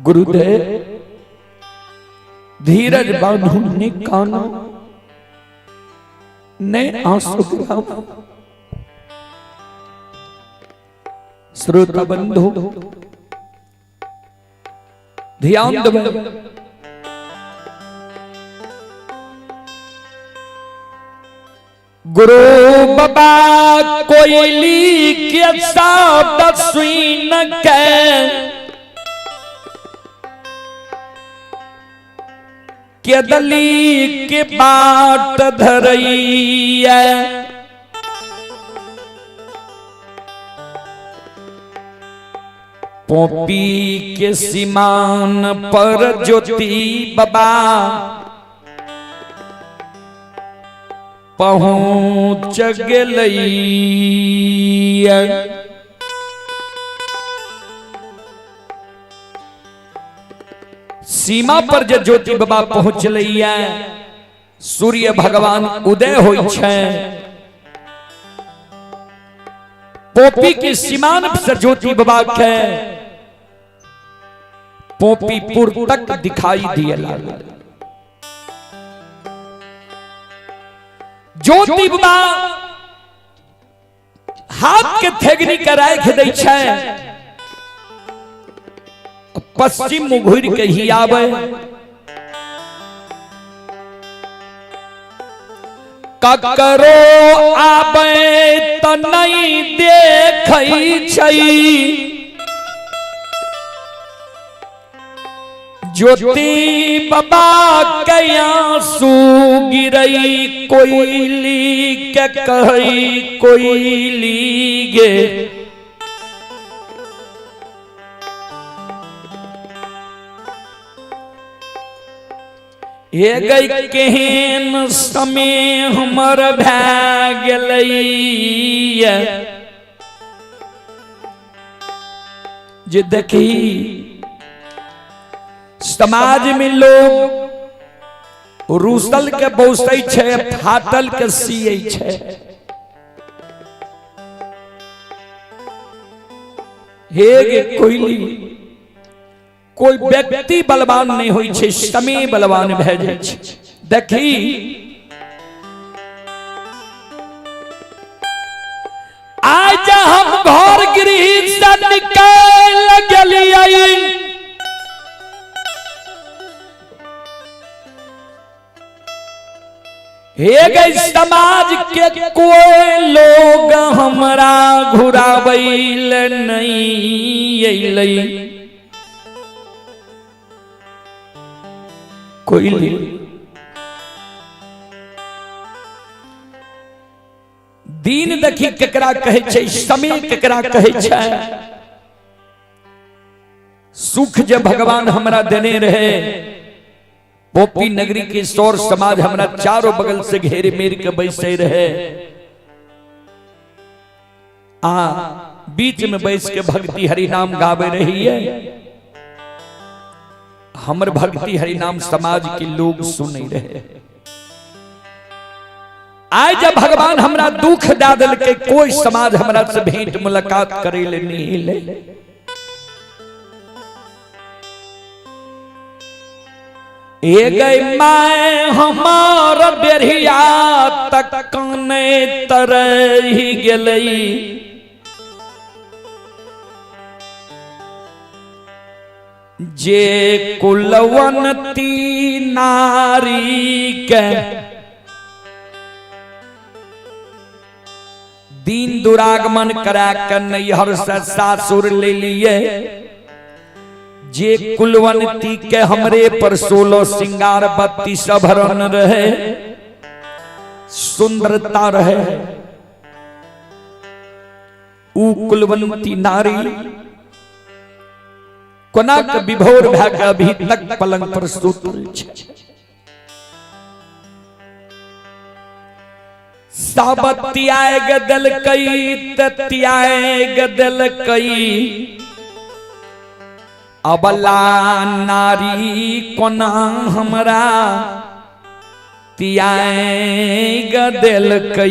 गुरुदेव धीरज बांधू ने कानो ने आंसू गिराओ। श्रोता बंधु ध्यान देबै। गुरु बाबा कोयली के शब्द सुन के केदली के बाट धरैया, पोपी के सीमान पर ज्योति बाबा पहुंच गेलैया। सीमा पर जे ज्योति बाबा पहुंचलैया, सूर्य भगवान उदय होइ छै। पोपी के सीमान से ज्योति बाबा के पोपीपुर तक दिखाई दिए लागल। ज्योति बाबा हाथ के थेगनी के राख दै छै, पश्चिम मुँह घुरि के ही आवे। ककरो आवे त नहीं देखै छै, ज्योति बाबा के आंसू गिरई कोयली के कहई कोयली गे। हे गई केहन समय हमर भए गेलैया, जे देखी समाज में लोग रूसल के बौसै छै, फाटल के सियै छै। हे गे कोयली, कोई व्यक्ति बलवान नहीं होई छै, समय बलवान भए जाइ छै। देखी आज हम घर गृह से निकल गेलियै, हे गई समाज के कोई लोग हमरा घुराबै ले नहीं अयलै। कोई दिन देखी केकरा कहै छै, समय केकरा कहै छै। सुख जे भगवान हमरा देने रहे, पोपी नगरी के सौर समाज हमरा चारों बगल से घेरे मेर के बैसे रहे, आ बीच में बैस के भक्ति हरिनाम गावे रही है। हमर भक्ति हरिनाम समाज के लोग सुने रहे। आज जब भगवान हमरा दुख दे देलकै, कोई समाज हमरा से भेंट मुलाकात करे ले नहीं ले। ए गई my हमार बेरिया तक कने तरही गेलई, जे कुलवंती नारी के दीन दुरागमन करा के नैहर से सासुर ले लिए, जे कुलवंती के हमरे पर 16 सिंगार 32 भरन रहे, सुंदरता रहे, ऊ कुलवंती नारी कोना के विभोर भए के अभी तक पलंग पर सुतल छै। सब त्याग देलकै त त्याग देलकै, अबला नारी कोना हमरा त्याग देलकै।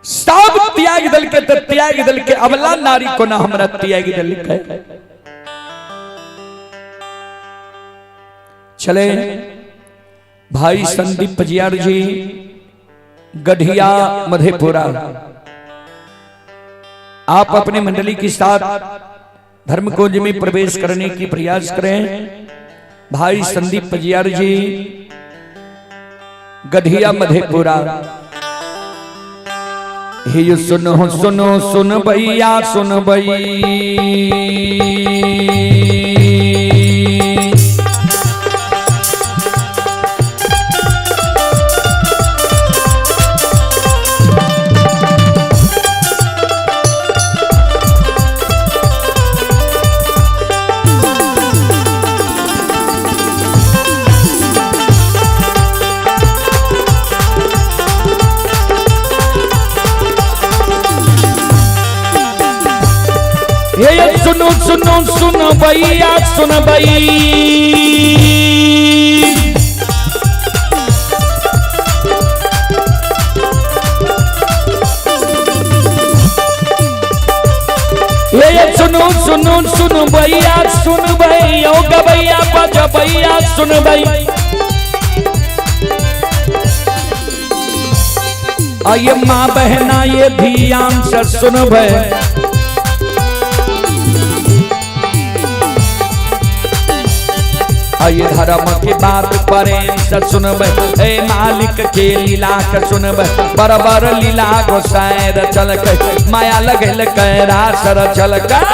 सब त्याग दल के त त्याग दल के अबला नारी को ना हमरा त्याग दल के। चले भाई संदीप पजियार जी, गढ़िया मधेपुरा, आप अपने मंडली के साथ धर्मकुंज में प्रवेश करने की प्रयास करें। भाई संदीप पजियार जी, गढ़िया मधेपुरा। हे सुनो सुनो सुन भैया सुन भई, ये सुनो सुनो सुन भैया सुन भई, ये सुनो सुनो सुन भैया सुन भई, ओ गबैया बज भैया सुन भई। आये माँ बहना ये ध्यान से सुन भई। आये धर्म के बात प्रेम से सुनबै, ए मालिक के लीला के सुनबै, बराबर लीला गोसाई रचल के, माया लगल के रास रचल के।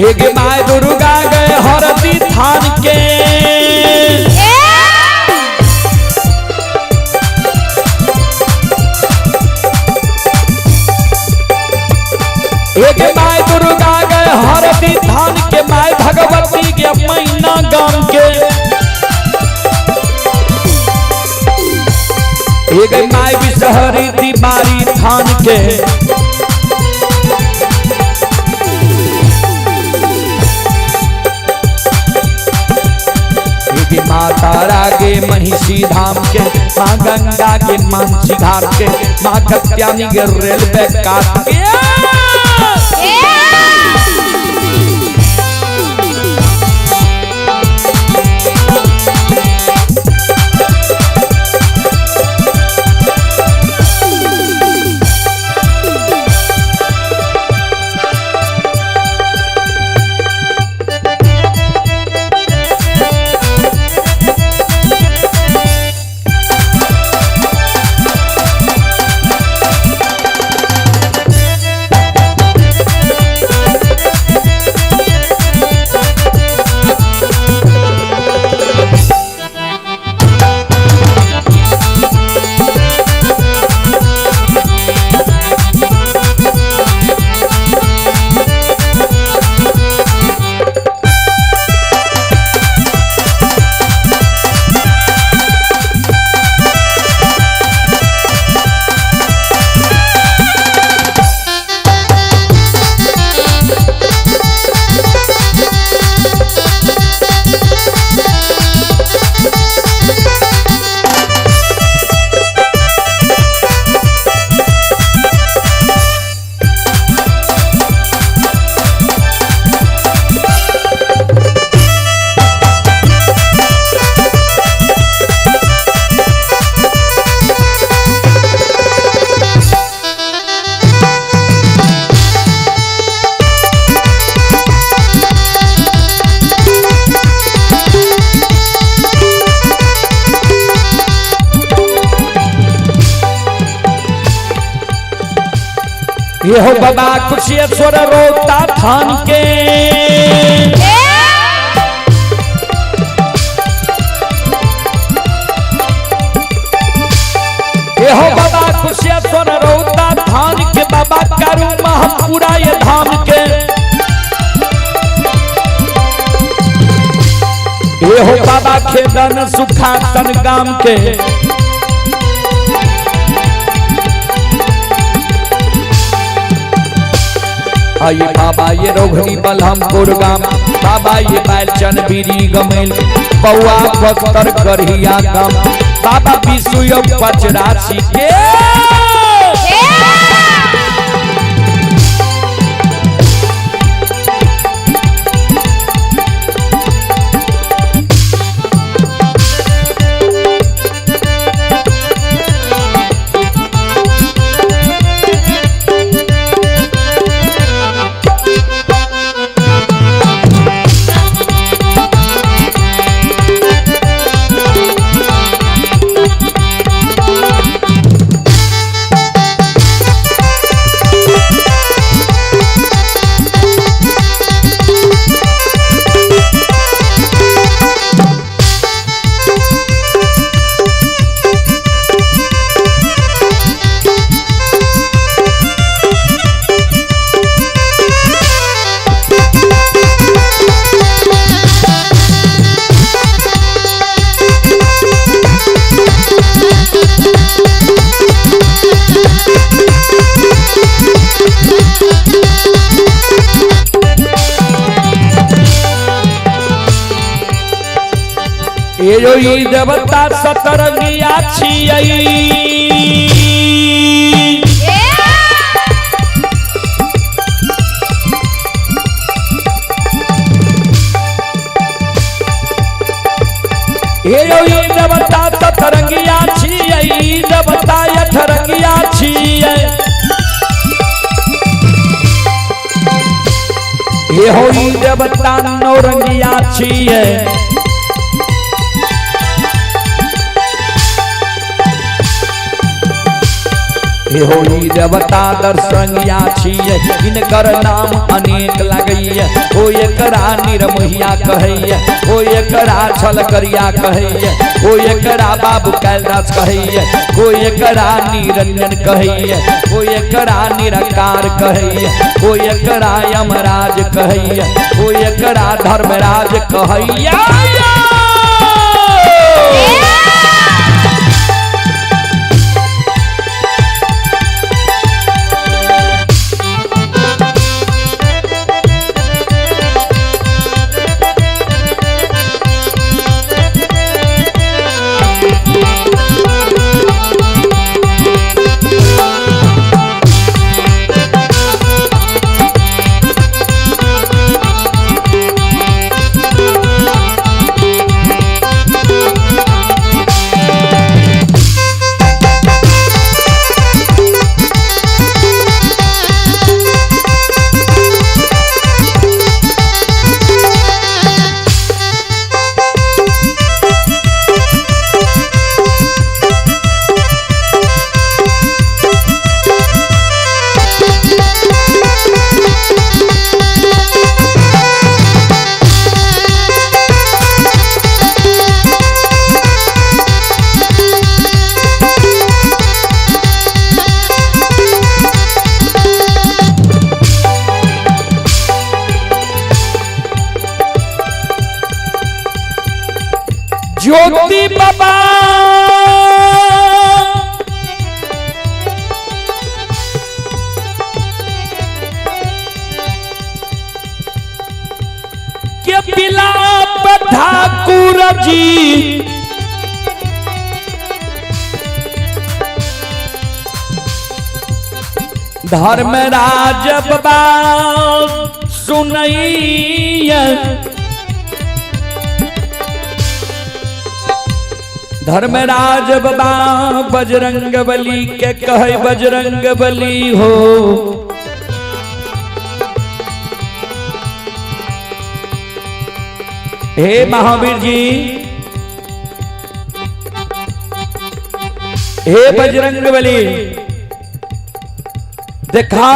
एक my Durga गए हरदी थान के, एक my Durga गए हरदी थान के, my Bhagwati के मैना गाम के, एक my Bishahari दीवारी थान के। माँ तारा के महिषी धाम के, माँ गंगा के मानसी घाट के, माँ कत्यानी के रेलवे काट के। ये हो बाबा कुशेश्वर रोता थान के। ये हो बाबा कुशेश्वर रोता थान के, बाबा करू महपुरा ये धाम के। ये हो बाबा खेदन सुखासन गाम के। आइए बाबा ये रोघनी बलहमपुर गाम, बाबा ये बैलचन बीरी गमेल, बउआ बख्तर करहिया गाम, बाबा विसुय पचरासी के। ये जो ई देवता सतरंगिया छियै। ये जो ई देवता सतरंगिया छियै, ई देवता अठरंगिया छियै। ये हो ई देवता नौरंगिया छियै। हो ई देवता दर्शनिया छियै, इनकर नाम अनेक लगैया। ओ एकरा निरमोहिया कहैया, ओ एकरा छलकरिया कहैया, ओ एकरा बाबू कैलाश कहैया, ओ एकरा निरंजन कहैया, ओ एकरा निराकार कहैया, ओ एकरा यमराज कहैया, ओ एकरा धर्मराज कहैया। ज्योति बाबा के बिलाप ठाकुर जी, धर्मराज बाबा सुनैया, धर्मराज बाबा बजरंग बली के कहे बजरंग बली हो। हे महावीर जी, हे बजरंग बली, देखा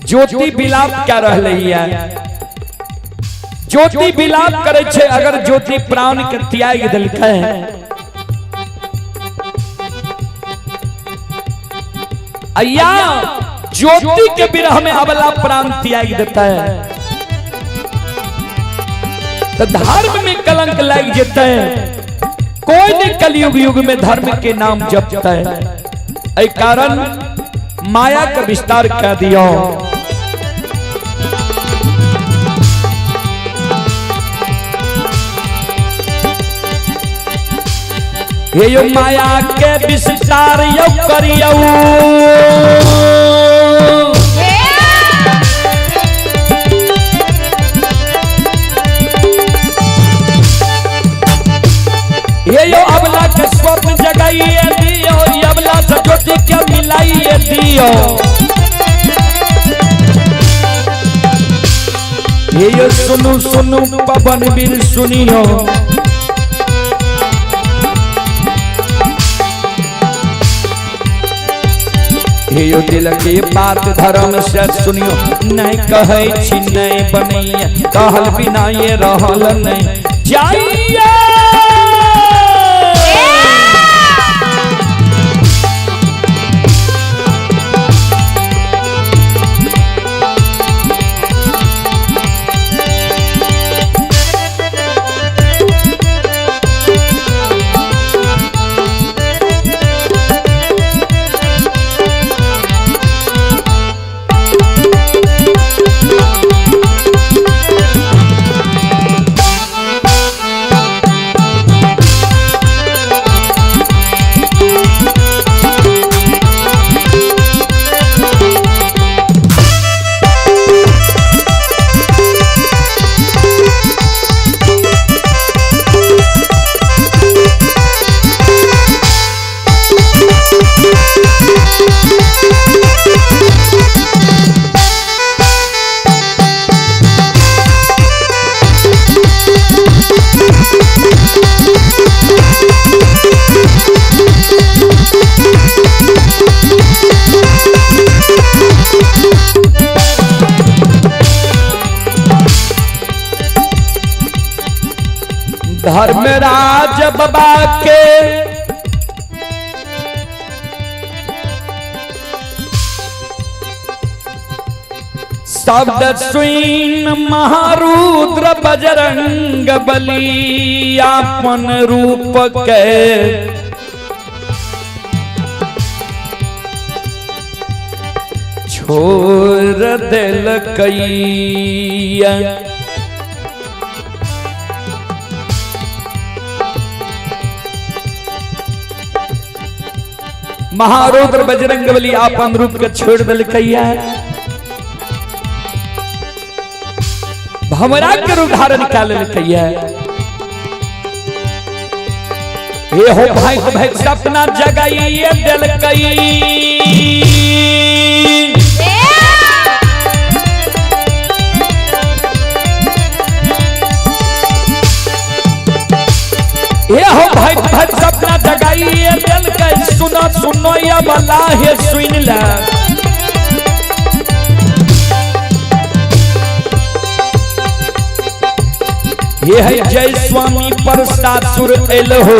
ज्योति विलाप क्या रहले है, ज्योति विलाप करे छे। अगर ज्योति प्राण के त्याग दिलकै अय्या ज्योति के विरह में अबला प्राण त्याग देता है तो धर्म में कलंक लग जाता है। कोई नहीं कलयुग युग में धर्म के नाम जपता है। ऐ कारण माया का विस्तार कर दियो। ये यो माया के विस्तार यो करियो, ये यो अबला के स्वप्न जगाइए दियो, अबला से ज्योति के मिलाइए दियो। ये यो सुनु सुनु पवन वीर सुनियो, हे यो दिल के बात धर्म से सुनियो। नहीं कहै छी नहीं बनैया, कहल बिना ये रहल नहीं जाइए। धर्मराज बाबा के शब्द सुन महारुद्र बजरंग बली आपन रूप के छोड़ दिलकैया। महारुद्र बजरंग बली आपन रूप के छोड़ दिलकैया, भमरा के रूप धारण कर लेलकैया। ये हो भाई भाई सपना जगाइए दिलकई। ये हो भाई भाई सपना जगाइए दिलकई, सुनो सुनो या बला हे सुन ले। ये है जय स्वामी पर सासुर एल हो,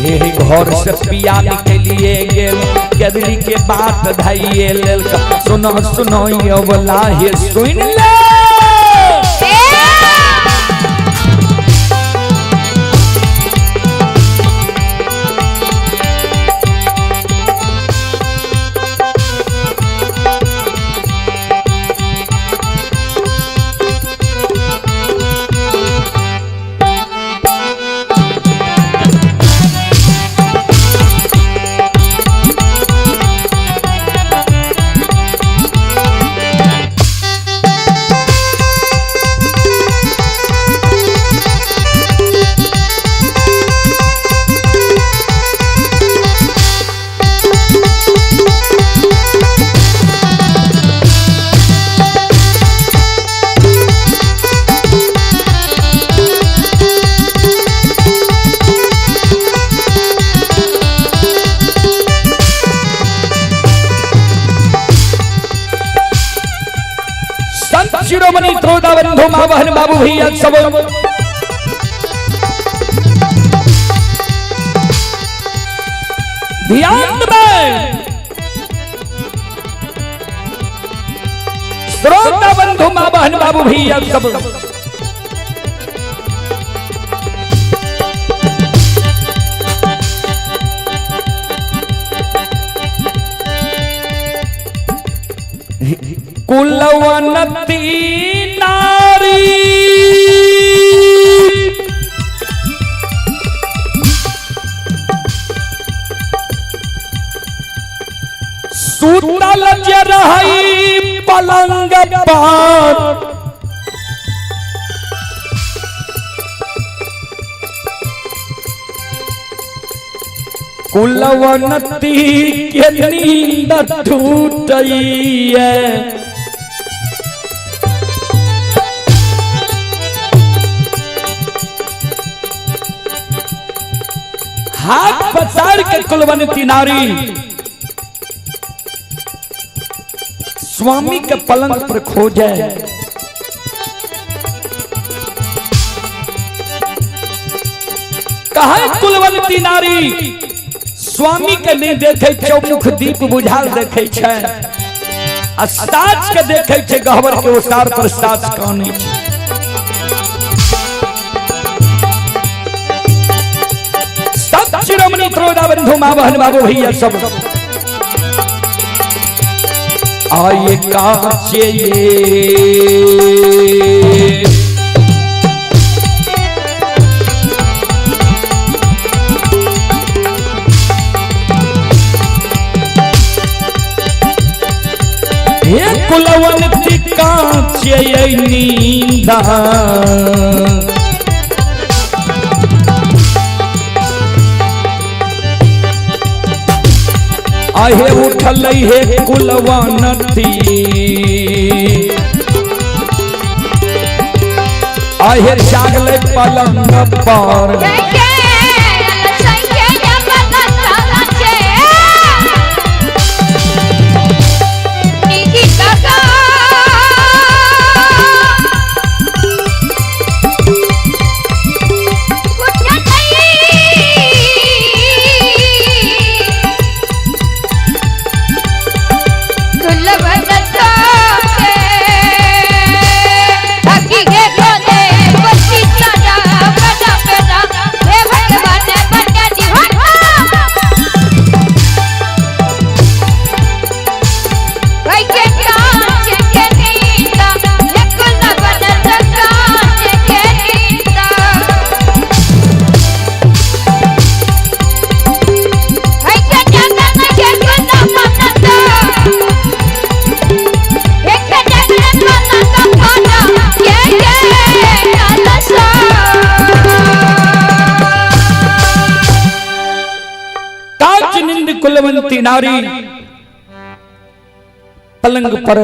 ये घर से पिया निकलिए गेल, गदली के बात धाइए लेल। सुनो सुनो यो बला हे सुन ले। श्रोता बंधु माँ बहन बाबू भैया सब ध्यान देबै। श्रोता बंधु माँ बहन बाबू भैया सब कुलवनती नारी सुतल जे रहई पलंग पर कुलवनती के नींद टूटैया। हाथ पसार के कुलवंती नारी स्वामी के पलंग पर खोजे। कहा कुलवंती नारी स्वामी के नहीं देखे, चौमुख दीप बुझाल देखे छै आ साच के देखे छै गहबर के ओसार पर साच कानै छै। सब शिरोमणि त्रोदा बंधु माँ बहन बाबू भैया सब आये काचे हे कुलवंती काचे नींदा आहे उठल हे कुलवंती आहे जागले पलंग पर। कुलवंती नारी पलंग पर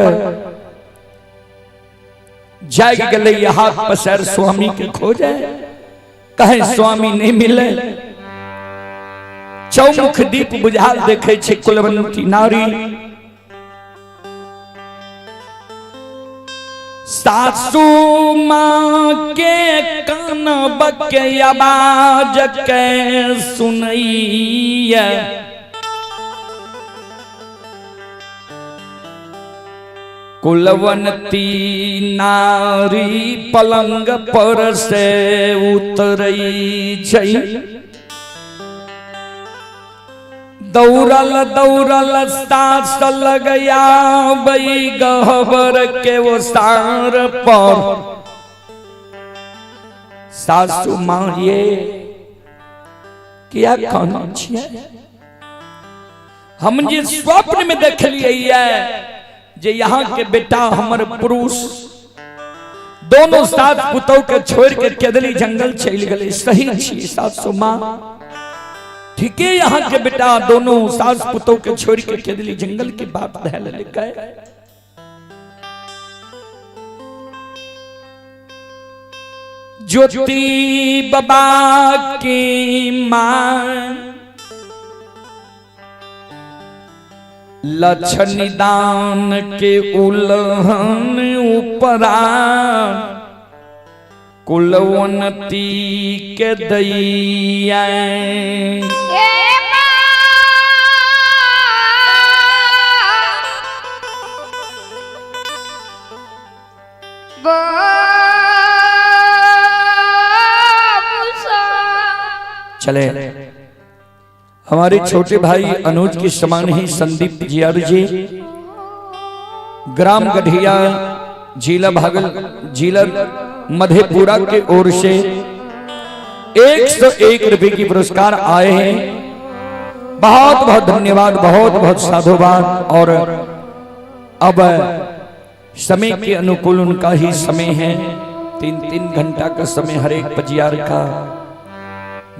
जाग गले हाथ पसर स्वामी के खोजे, कहे स्वामी नहीं मिले। चौमुख दीप बुझाल देखे छे कुलवंती नारी। सासू माँ के कान बके आवाज के सुनैया, कुलवंती नारी पलंग पर से उतरई छै। दौड़ल दौड़ल सास लगया बई गहबर के ओसार पर। सासू माँ ये क्या कहना छियै, हम जे स्वप्न में देखलियै जे यहाँ के बेटा हमर पुरुष दोनों सास पुतोह के छोड़ के केदली जंगल चल गए। सही छी सासू माँ, ठीक है, यहाँ के बेटा दोनों सास पुतोह के छोड़ के केदली जंगल के बात धैल लेके। ज्योति बाबा की मां लछन दान के उलहन उपरा कुलवंती के दैया। चले हमारे छोटे भाई अनुज के समान ही संदीप जियारू जी, ग्राम गढ़िया, जिला भागल, जिला मधेपुरा के ओर से 101 रुपए की पुरस्कार आए हैं। बहुत बहुत धन्यवाद, बहुत बहुत साधुवाद। और अब समय के अनुकूल उनका ही समय है, 3-3 घंटा का समय हर एक पजियार का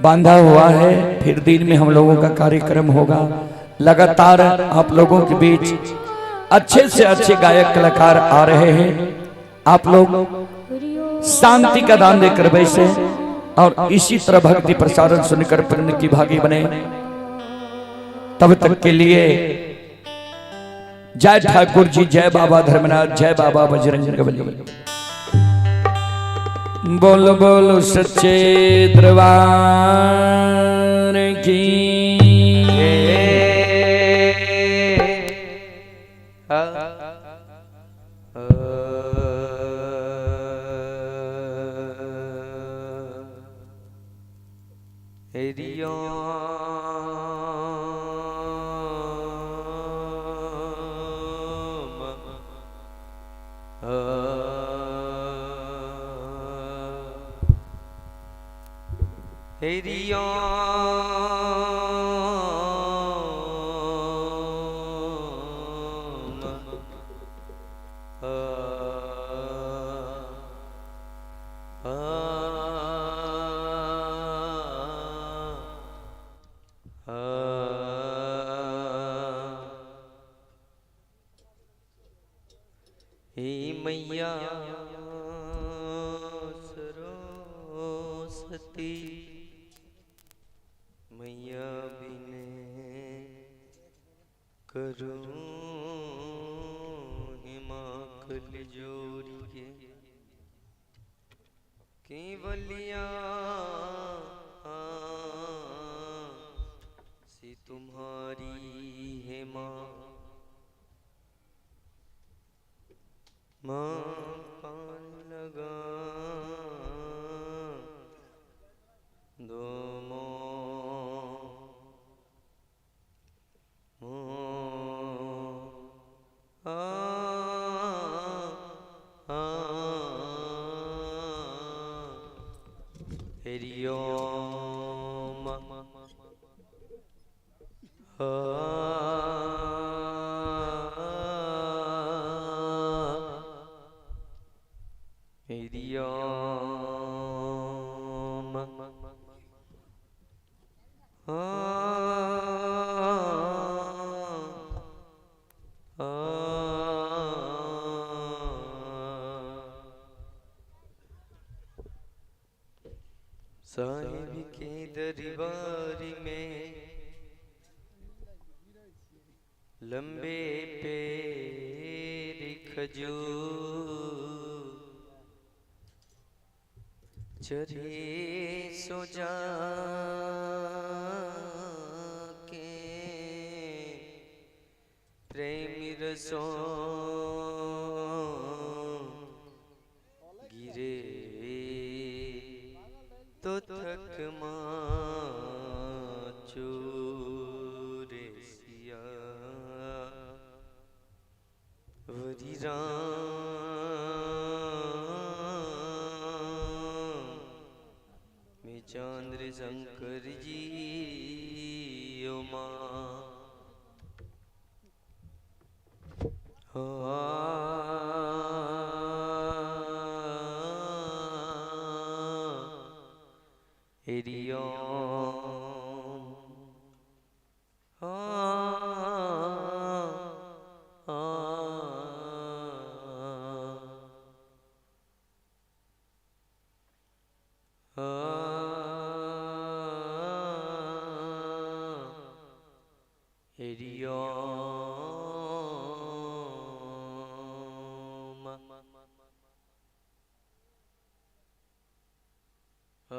बांधा हुआ है। फिर दिन में हम लोगों का कार्यक्रम होगा। लगातार आप लोगों के बीच अच्छे से अच्छे गायक कलाकार आ रहे हैं। आप लोग शांति का दान देकर बैसे और इसी तरह भक्ति प्रसारण सुनकर पुण्य की भागी बने। तब तक के लिए जय ठाकुर जी, जय बाबा धर्मनाथ, जय बाबा बजरंगबली। बोलो बोलो सच्चे दरबार की। मैया सरस्वती मैया बिने करूँ हिमाकल जोड़िए केवलिया सी तुम्हारी है माँ। माँ पान लगा दो मो आ आ हरि ओम हरि ओम साहिब के दरबार में लंबे पैर खजूर चढ़े सो जा के प्रेम रसों गिरे तो थक चूरे सिया वरी राम में चंद्र शंकर जी ओ माँ। हरि ओम हरि ओम। Hari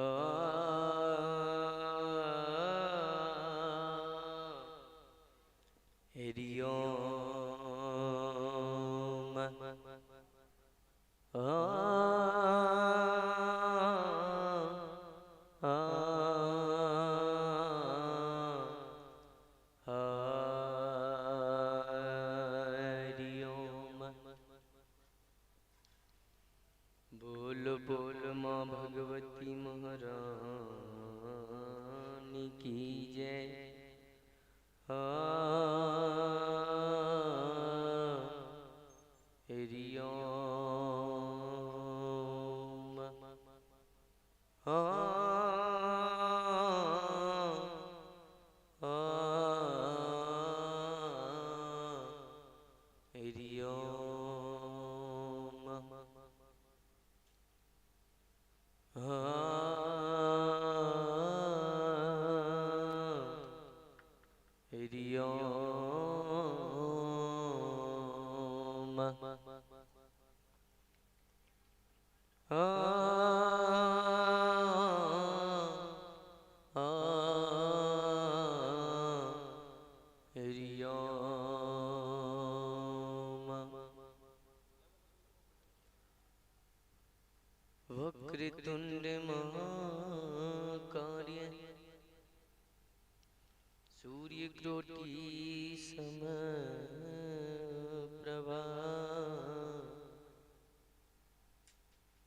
Om. Hari Om. बोल बोल माँ भगवती महारानी की जय। हरि ओम। हरि ओम। हरि ओम। हरि ओम। वक्रतुंड महाकाय सूर्यकोटि समप्रभा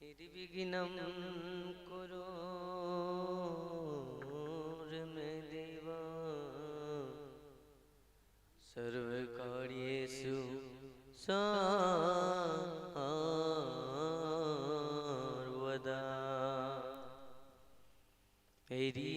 निर्विघ्नं कुरु मे देवा सर्वकार्येषु सर्वदा। हरि